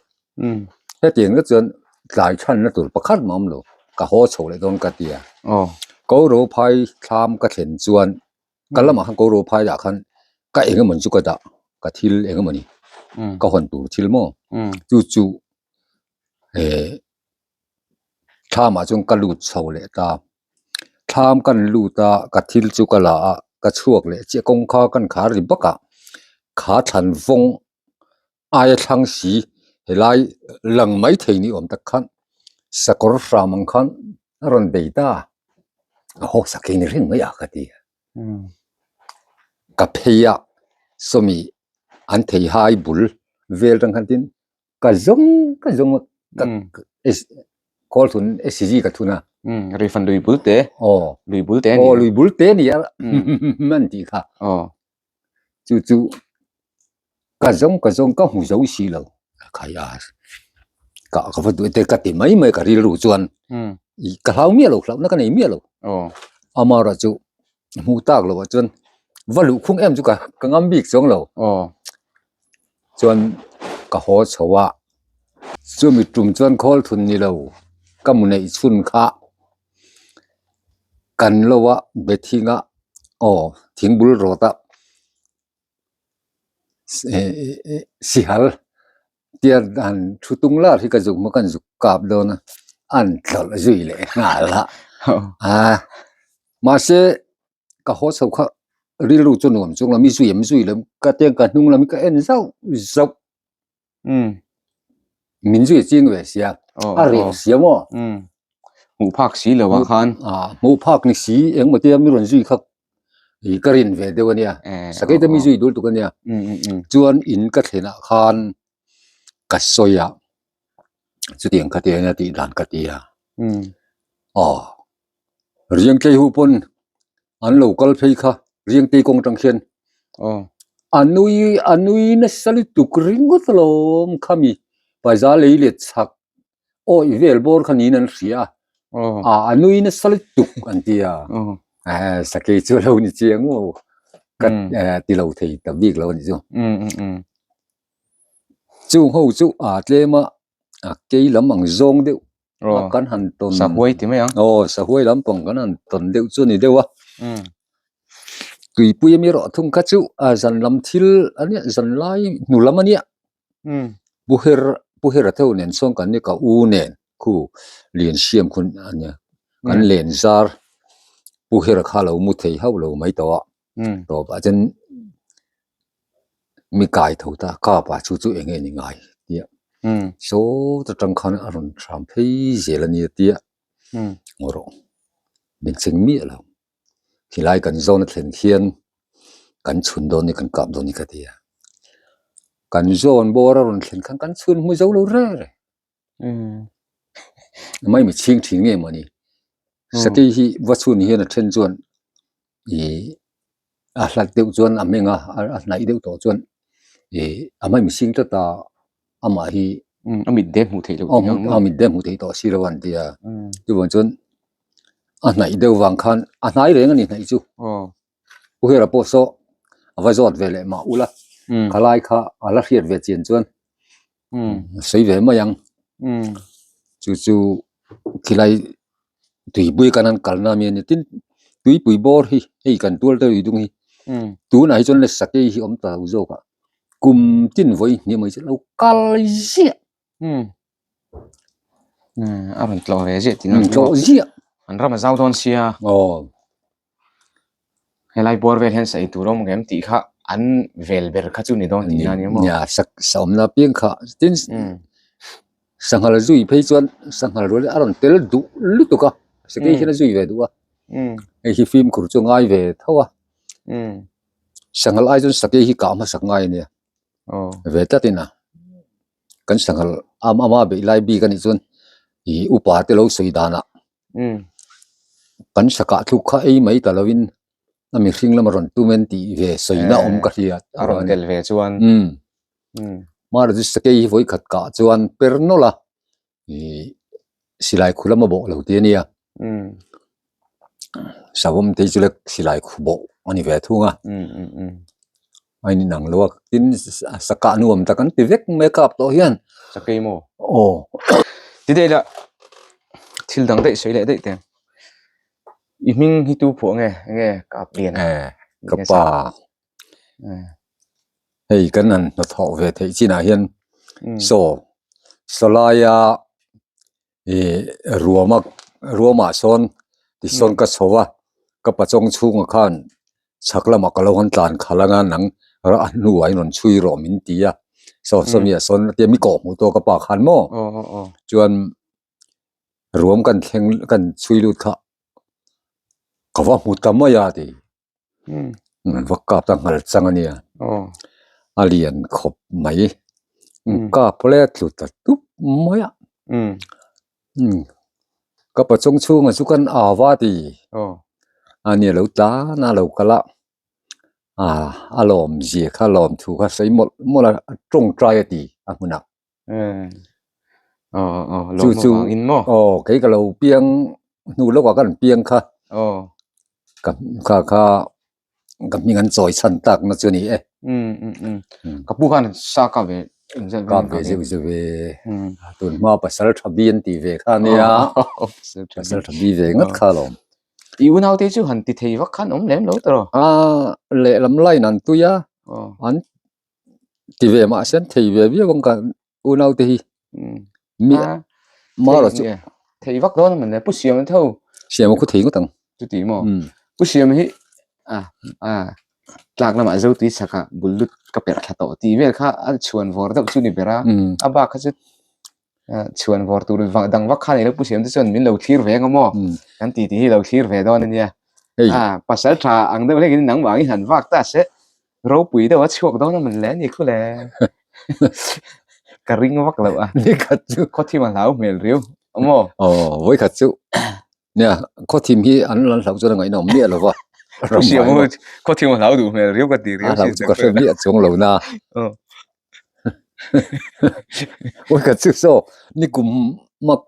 Hetiang zet chuan tlai chhanna tur pakhat mah awm lo, ka haw chho leh dawn ka ti a. Ko ro phai thlam ka thlen chuan ka lamah khan ko ro phai lah khan ka eng emaw chu ka dah, ka thil eng emaw ni, ka hawn tur thil maw chu chu eh thlamah chuan ka lut chho leh ta. Thlam kan lut a, ka thil chu ka la a, ka chhuak leh chiah kawngka kan khar ri bak a, kha thlan vawng aia thlang si helai lang mai thei ni awm tak khan sakawr hram ang khan a rawn bei ta a, haw sak hi ni reng mai a ka ti a, ka phei a sawmi an theihai bul vel atang khan tin Ka zawng ka zawng a ka kawl thun SCG ka thun a. Rifan lui bul te. Aw. Lui bul te a ni. Aw lui bul te a ni a an tih kha. Aw. Chu chu ka zawng ka zawng ka hmu zo si lo. Khai a ka ka va duh te ka ti mai mai ka rilru chuan ka hlau miah lo hlauhna ka nei miah lo. Aw. Amaherawhchu chu hmuh tak loh ah chuan va luh khung em chu ka ka ngam bik chuang lo. Aw. Chuan ka haw chho a, chumi tum chuan khawl thun ni lo ka mu neih chhun kha kan lo a be thing a aw thing bul rawt a sihal tia han thu tung lar hi ka zuk hma kan zuk kap dawn a an tlawlh zui leh nghal a a mahse. Ka haw chho kha rilru chu nuam chung lam i zui em zui lem ka tiang ka hnung lam hi ka en zauh zauh min zui ching ve sia a reh sia maw hmuh phak si lo ah khan hmuh phak ni si engmaw tia mi rawn zui kha i ka rin ve deuh ania sakei te mi zui dul tuk ania chuan in ka thlen ah khan ka sawi a chutiang kha tia nia tih dan ka ti a aw. Riangtlei ho pawn an lo kal phei kha Riangtei kawng atang khian a nui a nui nasa lutuk ringawt alawm khami paiza lei let chhak awih vel bawr kha niin an hria a a nui nasa lutuk an ti a sakei chu a lo ni chiang maw ka ti lo thei ta bik lo a nih chu chung ho chu a tlem a a kei lam ang zawng deuh Aw kan han tawn sahuai ti mai ang aw sahuai lampang kan han tawn deuh chu a ni deuh a tuipui ami erawh thung kha chu a zan lam thil a nia zan lai hnu lam a nia pu her pu her a theuh nen chuan kan ni ka u nen khu lian siam khu a nia kan len zar pu her kha a lo mu thei hauh lo mai tawh a tawpah chuan Mi kai tho ta kap ah chu chu eng nge ni ngai tia sawt atang khan a rawn hram phei zel a nia tia ngaw rawh min cheng miah lo khilai kan zawn a thlen khian kan chhun dawn ni kan kap dawn ni ka ti a kan zawn bawr a rawn thlen khan kan chhun hmu zo lo reng reng mai mi chhing thin nge mawni. Sakei hi va chhun hian a then chuan ih a hlat deuh chuan a meng a, a hnaih deuh tawh chuan ih a hmai mihring tlat a amah hi a mit te hmuh theih loh tih ang a mit te hmuh theih tawh si lo an ti a chuvang chuan a hnaih deuh vang khan a hnai reng a ni hnaih chu Pu Hera pawh saw a va zawt ve leh mah ula khalai kha a la hriat ve chian chuan a sawi ve mai ang chu chu khilai tuipui kan han kalna ami a ni tin tuipui bawr hi hei kan tual te lui dung hi tunah hi chuan le sakei hi awm ta lo zawk a kum tin vawi hnih mai chu lo kal ziah. A rawn tlawh ve ziah tih na tlawh ziah an ram a zau dawn sia aw. Helai bawr vel hian sawi tur a awm ngem tih kha an vel ber kha chu ni dawn tih na a ni maw? Nia, sak sa awmna piang kha tin sanghal zui phei chuan sanghal rual hi a rawn tel duh lutuk a, sakei hian a zui ve duh a, hei hi fimkhur chu a ngai ve tho a, sanghal ai chuan sakei hi kah hmasak ngai a nia, ve tlatin a, kan sanghal ama beih lai bik a nih chuan ih upa te lo sawi danah. Kan sakah thluk kha ei mai ta lovin a mihring lama rawn tum en tih ve sawina awm ka hriat a rawn tel ve chuan Mara chu sakei hi vawi khat kah chuan per nawlh a ih silai khu lama bawh lo ti a nia savawm te hi chu le silai khu bawh a ni ve thung a. A in ang lo a tin sakah nuam tak an ti vek mai a kap tawh hian sakei maw aw ti daih la thil dang daih sawi leh daih teh i hming hi tu phuah nge enge kap lian e ka pa hei kan han hnathawh ve theih chinah hian saw sawlaia Ih ruama ruamah sawn tisawn ka chho a ka pachawng chhungah khan chhak lamah ka lo han tlan khalh anga nang a hnuah in rawn chhui rawh min ti a saw sawmi ah sawn tia mi kawh hmuh tawh ka pa khan maw chuan ruam kan thleng kan chhui lut kha ka va hmu ta mai a ti. Va kap ta nghal chang a nia a lian khawp mai kap le tlu ta tup mai a ka pachawng chhunga chu kan au a ti a ni lo tlan a lo kal a a lawm zia kha lawm thu kha sawi mawlh mawlh a tawngtai a ti a hmunah. Chu chu aw kei ka lo piang hnu lawkah ka rawn piang kha ka kha kha ka hming an chawi chhan tak na chu a ni e. Ka pu khan sa kap ve kap ve zeuh zeuh ve tun hma pasal tha bi an tih ve kha a nia pasal tha bi ve ngat kha alawm. I unau te chu han ti thei vak khan awm lem lo tawh. A lehlam line an tui a an Ti ve mah se an thei ve viau ang ka unau te hi. Mi mara chu. Thei vak dawn a man le Pu Siam tho. Siam a khu thei ngawt ang. Chuti maw. Pu Siam hi a a tlak lamah zo tui chak ah bul lut ka perh thla tawh tih vel kha a chhuan vawr deuh chu ni ber a. A bak kha chu chhuan vawr tur dang vak kha ni lo Pu Siam te chuan min lo thlir ve ang a maw. Kan ti tih hi lo thlir ve dawn a nia. A pasal tha ang deuh hlekin nangmah angin han vak ta se. Ropui deuh a chhuak dawn a man le ani khu le. Ka ring vak loh a. Ni khat chu. Khawthim a hlau hmel riau. Maw? Aw, vawi khat chu. Nia, khawthim hi an lan hlauh chuan a ngaihnawm miah lo va. Ram Siam ho khawthim a hlau duh hmel riau ka ti riau. A hlau chu ka hre miah chuang lo na. Vawi khat chu saw ni kum mak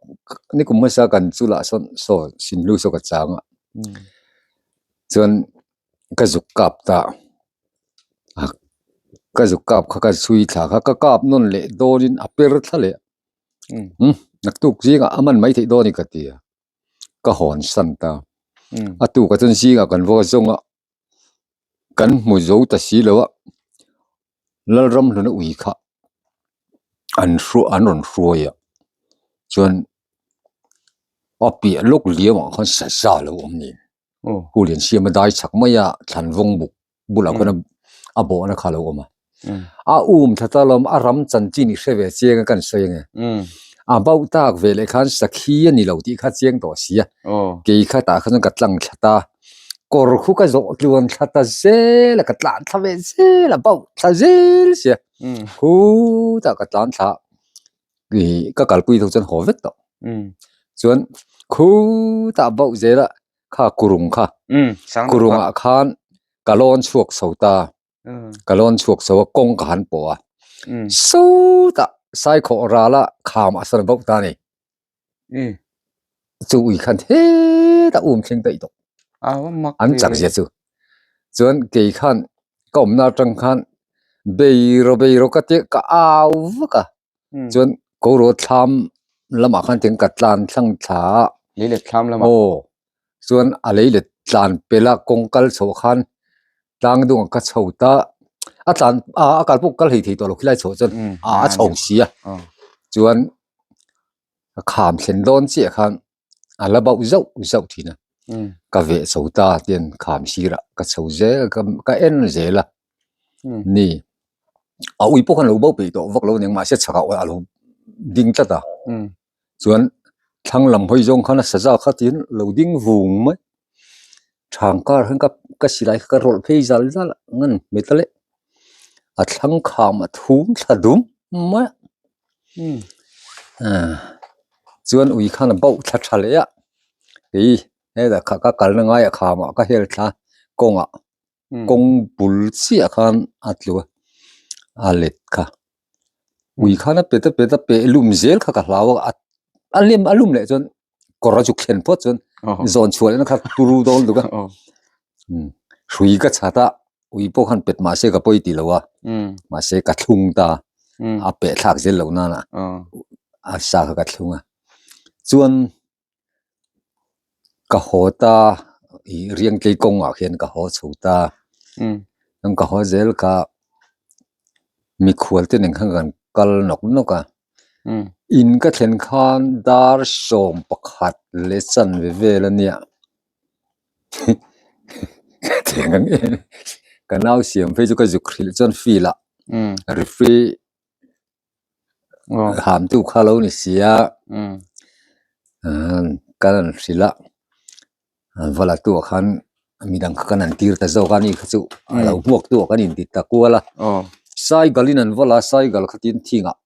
ni kum hmasa kan chu lah sawn saw sinhlu saw ka chang a. Chuan ka zuk kap ta a ka zuk kap kha ka chhui thla kha ka kap nawn leh dawnin a per thla leh umm naktuk zingah a man mai theih dawn a ni ka ti a ka hawn san ta a tukah chuan zingah kan va zawng a kan hmu zo ta si lo a Lalramhluna ui kha an hruai an rawn hruai a chuan a piah lawk liamah khan saza a lo awm nen. Hu lian siam a dai chak mai a thlan vawng buk bulah khuan a bawhna kha a lo awm a. A um thla ta lawm a ram chanchin i hre ve chiang a kan sawi ange. A bauh tak ve leh khan sakhi a ni lo tih kha chiang tawh si a. Kei kha tah kha chuan ka tlang thla ta. Kawr khu ka zawh tluan thla ta zel a ka tlan thla ve zel a bauh thla zel sia. Khutah ka tlan thla ih ka kalpui tho chuan haw vek tawh. Chuan. Khutah bauh zel a kha kurung kha kurungah khan ka lawn chhuak chho ta ka lawn chhuak chho a kawng ka han pawh a sawtah saikhawh ral a kham a sawn bauh ta a ni chu ui khan hetah um thleng daih tawh an chak zia chu chuan kei khan ka awmna atang khan beiraw beiraw ka tia ka au vak a. Chuan Koro thlam lamah khan tiang ka tlan thlang thla a. Leilet thlam lamah. Aw. Chuan a leilet tlan pel a kawng kal chhoh khan tlang dungah ka chho ta. A tlan a a kal pawh kal hei thei tawh lo khilai chhoh chuan a a chho si a. Chuan ka kham thlen dawn chiah khan a la bauh zauh zauh thin a. Ka veh chho ta tian kham sirah ka chho zel ka en zel a. Ni, a ui pawh khan lo bo peih tawh vak lo aniang mahse chhakah a lo ding tlat a chuan thlang lam hawi zawng khan a saza kha tiin lo ding vung mai thang kar khan ka ka silai kha ka rawlh phei zal zal a ngan hmet a leh a thlang kham a thum thla dum mai a chuan ui khan a bauh thla tha leh a kei hetah kha ka kalna ngaiah khamah ka hel thla kawngah. kawng bul chiah khan a tlu a a let kha ui khan a pet a pet a peh lum zel kha ka hlau a a lem a lum leh chuan kawr a zuk thlen phawt chuan zawn chhuah lehna kha turu dawn duk a hrui ka chhat a ui pawh khan pet mahse ka pawi tih lo a mahse ka thlung ta a peh thlak zel loh nana a sa kha ka thlung a chuan. Ka haw ta ih riangtlei kawngah khian ka haw chho ta chuan ka haw zel kha mikhual te nen khan kan kal nawk nawk a in ka thlen khan dar 11 leh chanve vel a nia ka nau siam phei chu ka zuk hrilh chuan field ah referee Hamtu kha lo ni si a, kan han hrilh a, va la tu ah khan midang kha kan han tir ta zawk a ni kha chu a lo hmuak tu ah kan inti ta kual a, cycle in an va la a cycle khatin thingah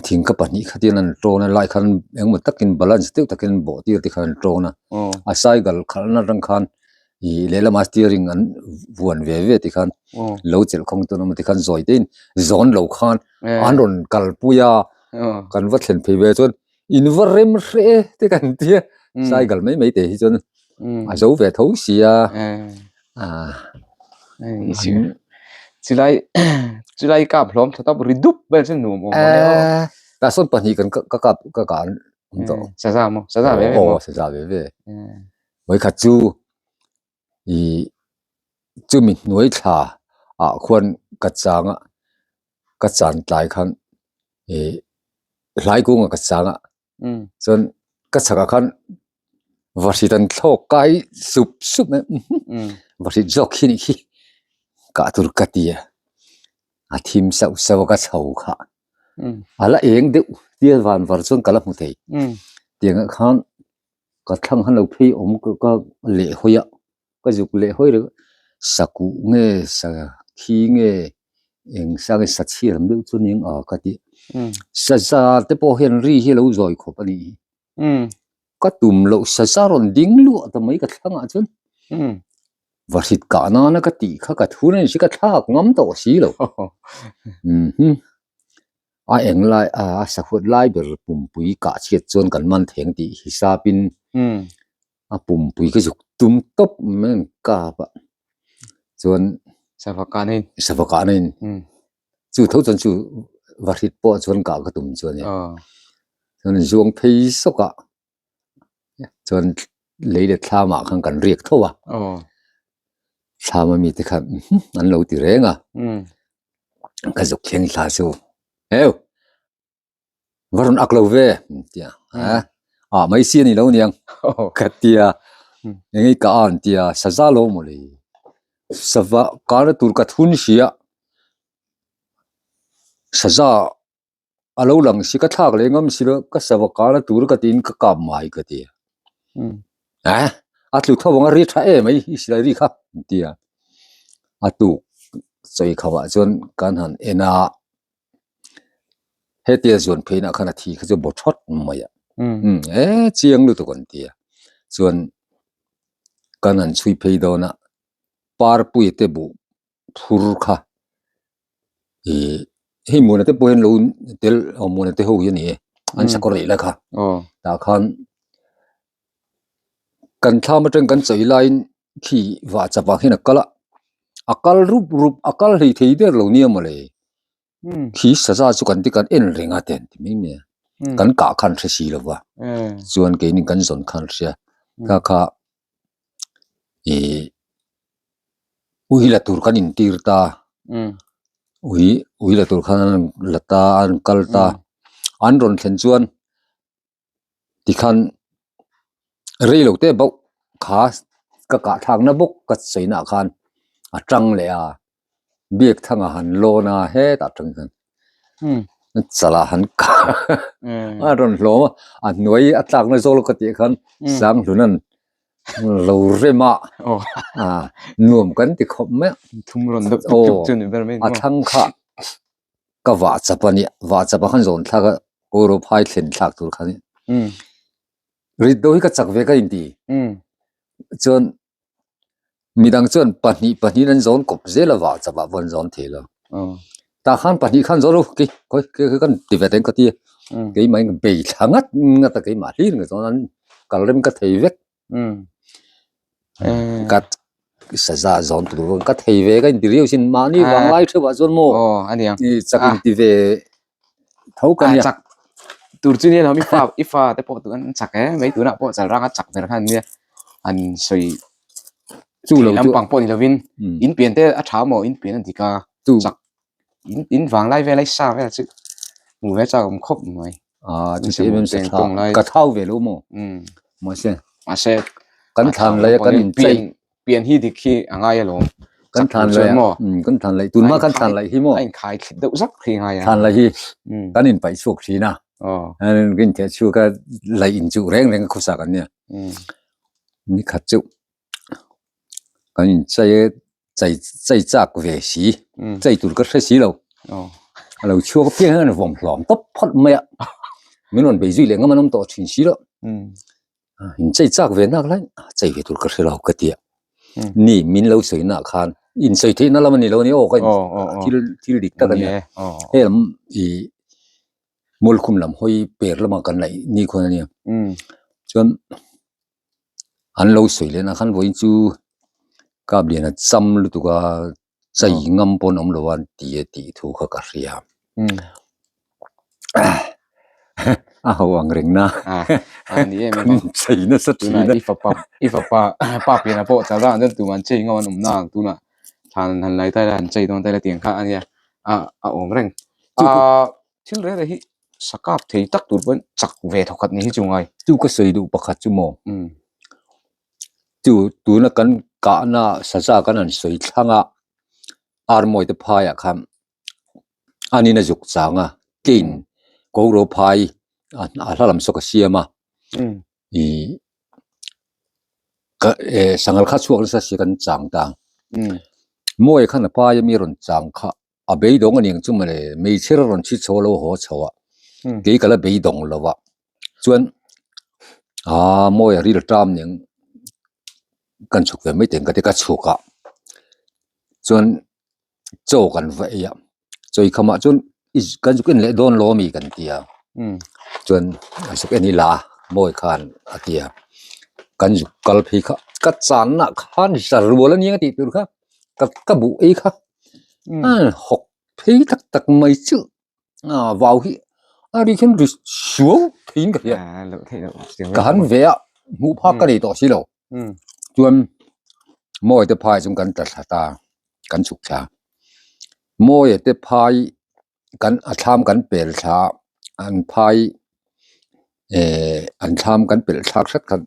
thing ka pahnih khatin an tawn a lai khan engemaw takin balance deuh takin an bawh tir te khan an tawn a, a cycle khalhna atang khan ih lehlamah steering an vuan ve ve ti khan lo chelh khawng tawn awm ti khan zawi te in zawn lo khan an rawn kalpui a kan va thlen phei ve chuan in va rem hreh e te kan tia cycle mai mai te hi chuan a zo ve tho si a chulai chulai kap hlawm tha tawp ri dup vel chu nuam awm ang e aw tah sawn pahnih kan ka kap ka kah an awm tawh saza maw saza ve ve maw aw saza ve ve Vawikhat chu ih chumi hnuai thla ah khuan ka chang a ka chan tlai khan ih hlai kungah ka chang a chuan ka chhakah khan vahrit an thlawk kai sup sup mai vahrit zawk khi nih khi kah tur ka ti a a thim sauh sauh a ka chho kha a la eng deuh tia van var chuan ka la hmu thei tiangah khan. Ka thlang han lo phei awm ka ka leh hawi a ka zuk leh hawi reng a sakuh nge sa khi nge eng sa nge sa chhiar ang deuh chu nia a ka ti saza te pawh hian ri hi a lo zawi khawp a nih hi ka tum loh saza rawn ding luah ta mai ka thlangah chuan vahrit kah nana ka tih kha ka thun a ni si ka thlak ngam tawh si lo A eng lai a a sahuat lai ber pumpui kah chhiat chuan kan man theng tih hisapin a pumpui ka zuk tum tawp mai an kap a chuan sava kah na in sava kah na in chu tho chuan chu vahrit pawh chuan kah ka tum chu a ni chuan zuang phei sawk a chuan lei leh thlamah khan kan riak tho a thlam ami te khan an lo ti reng a ka zuk thleng thla chu heu va rawn ak lo ve tia a mai si a ni lo niang ka tia engei ka an tia saza lo mawle sava karna tur ka thun hria saza a lo lang si ka thlak leh ngam si lo ka sava kar a tur ka tiin ka kap mai ka ti a a tlu tho ang a ri tha em mai i silai ri kha an ti a a tuk chawi kho ah chuan kan han en a hetia zuan phei nah khan a thi kha chu baw thawt mai a. Um e chiang lutuk an ti a chuan kan han chhui phei dawn a parpui te buh phur kha ih hei muna te pawh hian lo tel aw muna te ho hi a ni e an sakawr leh la kha tah khan kan thlam atang kan chawi laiin khi vah chap ah hian a kal a a kal rup rup a kal hlei thei der lo nia mawle khi saza chu kan ti kan en reng a te an ti mai mai a kan kah khan hre si lo va chuan keini kan zawn khan hria kha kha ih ui la tur kan intir ta ui ui la tur khan an la ta an kal ta an rawn thlen chuan tikhan rei lo te bauh kha ka kah thlakna bawk ka sawi naah khan a tang leh a biak thanga han lawn a hetah tang hian chalah han kah a rawn hlawm a a hnuai a tlakna zawl ka tih khan Sanghlun lo rem a nuam kan ti khawp mai a a thlang kha ka vah chap a nia vah chap ah khan zawn thlak a kawr phai thlen thlak tur kha a ni rit deuh hi ka chak ve ka inti chuan midang chuan pahnih pahnih an zawn kawp zel a vah chap ah pawh an zawn thei lo tah khan pahnih khan zawn lo kei khawi kei kan ti ve teng ka ti a keimah in ka bei thla ngat ngat a keimah hlir nge chuan an kal rem ka thei vek. Ka saza zawn tur pawh ka thei ve ka inti riau sin mahni vanglai theuh ah chuan maw i chak inti ve tho ka nia. Chak tur chu nia lo i fa i fa te pawh an chak e mai tunah pawh chal ranga chak ber khan nia an sawi chu lo lampang pawh ni lovin in pian te a tha maw in pian a dik a chak in in vanglai vel a i sa vel chu hmuh ve chak awm khawp mai. Ah chu em em sa tha ka thau ve lo maw mahse mahse kan thlan lai a kan in chei pian hi dik hi a ngai alawm kan thlan lai a kan thlan lai tun hma kan thlan lai hi maw a in khai thlit deuh zak khi ngai a thlan lai hi kan in paih chhuak thin a kan in theh chhuak a laih in chuh reng reng a khawsak an nia ni khat chu Kan in chei e chei chei chak ve si chei tur ka hre si lo a lo chhuak apiang hian a vawm hlawm tawp phawt mai a min rawn bei zui leh ngam an awm tawh thin si lo in chei chak ve nak lai chei ve tur ka hre lo ka ti a ni min lo sawi nah khan in sawi theihna lam a ni lo a ni aw ka thil thil dik tak a nia hei lam ih mualkhum lam hawi per lamah kan laih ni khawn a nia chuan. An lo sawi leh na khan vawiin chu kap lian a cham lutuk a chei ngam pawn awm lo a an ti a tih thu kha ka hria a ho ang reng na kan inchei nasa thin a i fapa i fapa pa pian a pawh chal rang chuan tumah an chei ngam an awm na ang tunah thlan han lai ta ila an chei dawn ta ila tiang kha a nia a a awm reng a thil reng reng hi Sakap thei tak tur pawn chak ve thawkhat ni hi chu ngai. Chu ka sawi duh pakhat chu maw? Chu tuna kan kahna saza kan han sawi thlang a, Armawi te phaiah khan anin a zuk chang a, kein Koro phai a hla lam saw ka siam a, ih ka eh sanghal kha chhuak nasa si kan chang ta. Mawi khan a pai a mi rawn chang kha. A beidawng a ni ang chu mawle, meichher a rawn chhi chho a lo haw chho a, kei ka la beidawng lo a, chuan aaa mawi a ril ṭam ning kan chhuk ve mai teng ka ti ka chhuk a, chuan chaw kan va ei a, chaw ei khamah chuan i kan zuk en leh dawn lo ami kan ti a, chuan a zuk en ila mawi khan a ti a, kan zuk kal phei kha ka channa khan zar rual a nia tih tur kha ka ka buh ei kha. Hawk phei tak tak mai chu vau hi a ri khian ri suau theiin ka hria ka han ve a hmuh phak ka nei tawh si lo chuan mawi te phai chu kan tla thla ta kan chhuk thla mawi te phai kan a thlam kan pel thla an phai eh an thlam kan pelh thlak hret khan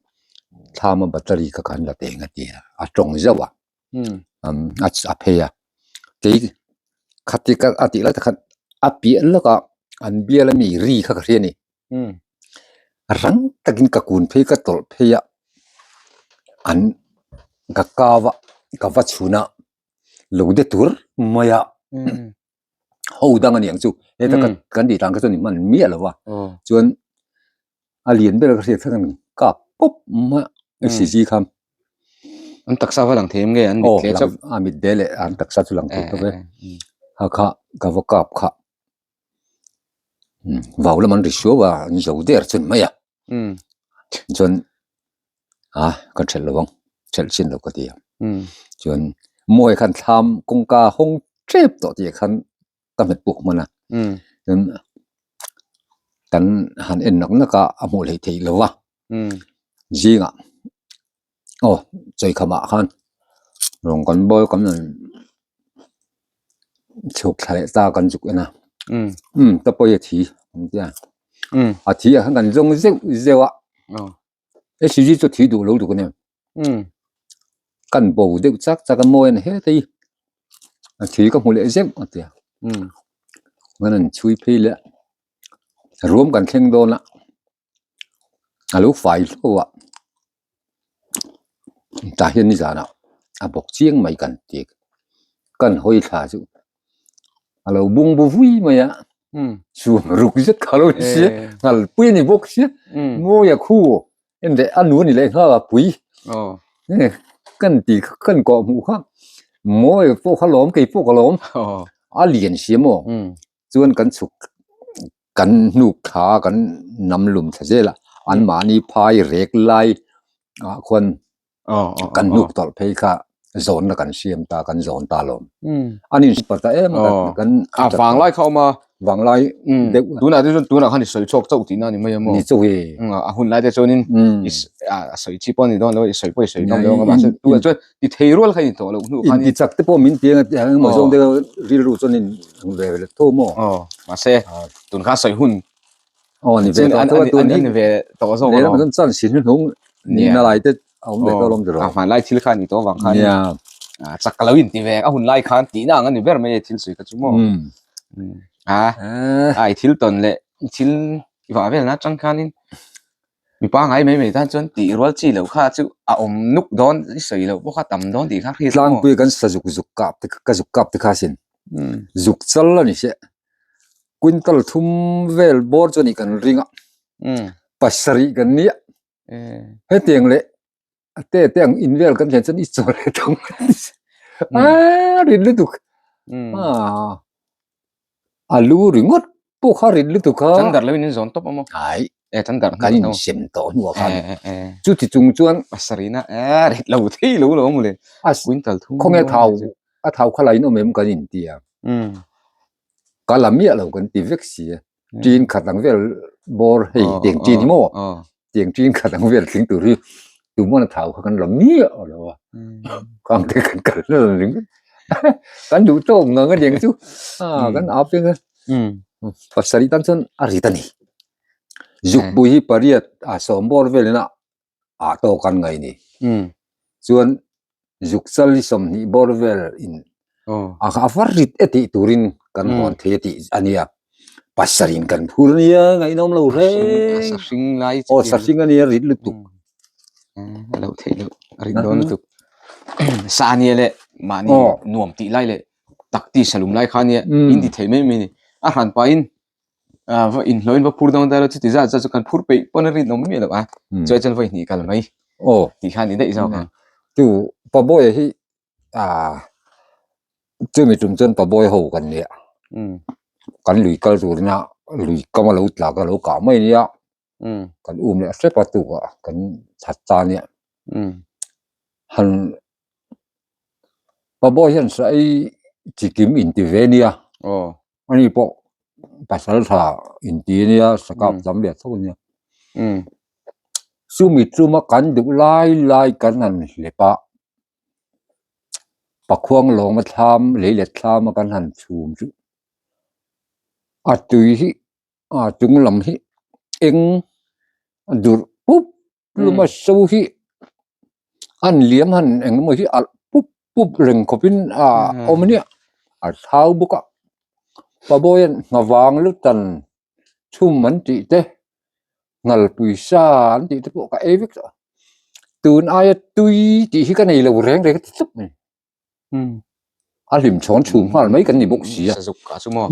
thlam a battery kha khan la teng a tia a tawng zauh a. a phei a kei khati ka a tih lai tak khan a piah lawk a an bial ami ri kha ka hria a ni rang takin ka kun phei ka tawlh phei a an ka kau a ka va chhun a lo de tur mai a ho dang a ni ang chu heta kan tih tang kha chuan i hman miah lo va chuan. A lian ber ka hriat kha kan kap pawp mai a HCG kha. An taksa va lang thei em nge an mit hle chauh? A mit ve leh an taksa chu lang thei tawp e. Kha kha ka va kap kha. Vau lam an ri suau a, an zo der chun mai a. Chuan a ka thelh lo ang, thelh chin lo ka ti a. Chuan mawi khan thlam kawngka hawng tep tawh tih ah khan ka hmet puk hman a chuan kan han en nak nak a a hmuh hleih theih lo va zingah aw chawikhamah khan rawng kan bawl kan rawn chhuk thla leh ta kan zuk en a umm ka pawi a thi an tia a thi ah khan kan zawng zeuh zeuh a hcg chu a thi duh lo duk a nia. Kan bo deuh chak chak a mawi a ni het a i a thi ka hmu leh zeuh a tia kan han chhui phei leh a ruam kan thleng dawn a a lo fai hluau a tah hian nizanah a bawk chiang mai kan ti kan hawi thla chu a lo bung bu vui mai a chhuan ruk zet kha lo ni sia ngalpui a ni bawk sia mawi a khu. En leh a nu a ni leh nghal a pui kan ti kha kan kawh hmuh kha mawi pawh kha lawm kei pawh ka lawm a lian si maw chuan kan chhuk kan hnuk thla kan nam lum thla zel a an mahni phai rek lai ah khuan kan hnuk tawlh phei kha zawnna kan siam ta kan zawn ta lawm an in pa ta em a kan a vanglai kha awm a vanglai deuh tunah te chuan tunah khan i sawi chhuak chauh tihna ni mai a maw ni chauh e a hun lai te chuanin a sawi chi pawh a ni dawn lo i sawi pawh i sawi ngam lo ang a mahse tunah chuan ti thei rual kha i ni tawh loh hnu khan inti chak te pawh min ti ang a eng emaw zawng te rilru chuan in ve ve tho maw mahse tun kha sawi hun Aw ni ve tawh tho a tun hi ni ve tawh zawk alawm. Lehlam chuan sin hnuhnung nihna lai te a awm ve tawh alawm tiraw. A hmanlai thil kha a ni tawh avang khan chak lo in ti ve a hun lai khan tihna ang a ni ber mai e thil sawi kha chu maw. A ai thil tawn leh thil i vah velna atang khanin mi pangngai mai mai tan chuan tih rual chi loh kha chu a awm nuk dawn i sawi loh pawh kha tam dawn tih kha hriat maw. Tlangpui kan sa zuk zuk kap te ka zuk kap te kha sin zuk chal a ni sia. Quintal thum vel bawr chu a nih kan ring a, pasarih kan nia, hetiang leh a te te ang in vel kan thlen chuan i chaw leh thung a rit lutuk a lu ringawt pawh kha rit lutuk a. Chandar lo in in zawn tawp a maw? Ai. E chandar kan in sem tawh hnuah khan chuti chung chuan pasarihna e rit lo thei lo lo maw le quintal thum khawnge thau a thau kha la in awm em kan in ti a. Ka la miah lo kan ti vek si a, ṭin khat ang vel bawr hei tiang ṭin hi maw tiang ṭin khat ang vel tling tur hi tumawn a thau kha kan la miah lo a, khang te kan kal na lo ring kan duh tawk ngang a niang chu a kan ap vek a, pasarih tan chuan a rit a ni, zukpui hi pariat a sawm bawr velin a ah tawk an ngaih ni. Chuan zuk chal hi 20 bawr vel in a a var rit e tih turin kan hawn thei a tih a nia. Pasarih in kan phur a nia ngaihnawm lo reng. Sahring lai Aw sahring a nia rit lutuk. A lo theih loh a rit dawn lutuk. Sa ania leh mahni nuam tih lai leh tak ti salum lai kha ania in ti thei mai mai a ni. A hran pahin ah va inhlawhin va phur dawn ta lo chuti zat zat chu kan phur peih pawn a rinawm miah loh a chuai chuan vawi hnih kal mai aw tih khan ni daih zawk ang. Chu Pabawi hi ah chumi tum chuan Pabawi ho kan nia kan lui kal turina lui kam a lo tlak a lo kah mai ania kan um leh hrep a tukah kan that ta ania han Pabawi hian sa ei chikim inti ve ania. Ani pawh pasal tha inti ania sakap tam leh tho ania. Chumi chuma kan duh lai lai kan han hlep a, pakhuang lawng a thlam lei let thlam a kan han chhum chu a tui hi a chung lam hi eng a durh pup Luma so hi an liam han eng emaw hi alh pup pup reng khawpin a awm a nia a thau bawk a pabawian nghavang lutan chhum an tih te ngalpui sa an tih te pawh ka ei vek tawh a tun aia tui tih hi ka nei lo reng reng a ti tawp mai. A hlim chhawn chhum nghal mai kan ni bawk si a. Sazuk a chu maw?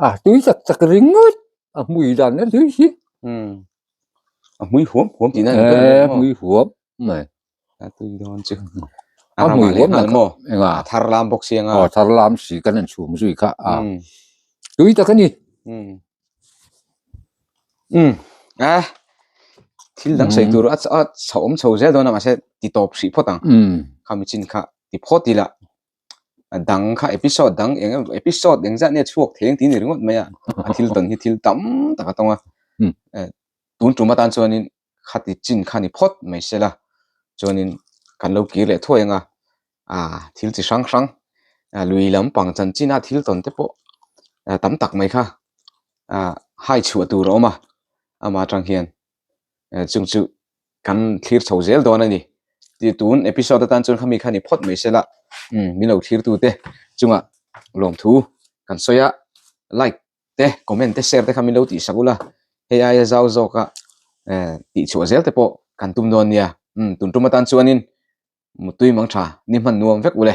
A tui chak chak ringawt a hmui dan a tui si. Um a hmui huam huam tihna a ni ber mai maw? Hmui huam mai. A tui dawn chu. A hmui huam nghal maw? Enga? A thar lam bawk si anga. Aw thar lam si kan han chhum zui kha a. Tui tak a ni. Um um a thil dang sawi tur a a chho awm chho zel dawn a mahse ti tawp hrih phawt ang. Khami chin kha ti phawt ila a dang kha episode dang eng emaw episode eng zat nge chhuak thei ang tih a ni ringawt mai a a thil tawn hi thil tam tak a tawng a tun tum atan chuanin khati chin kha ni phawt mai sela chuanin kan lo kir leh thuai ang a ah thil chi hrang hrang lui lampang chanchin a thil tawn te pawh tam tak mai kha ah hai chhuah tur a awm a amah atang hian chung chu kan thlir chho zel dawn a ni. Ti tun episode atan chuan khami kha ni phawt mai sela umm min lo thlir tute chungah lawmthu kan sawi a like te comment te share te kha min lo tih sak ula hei aia zau zawka eh tih chhuah zel te pawh kan tum dawn nia umm tun tum atan chuanin mutui mang tha ni hman nuam vek ule.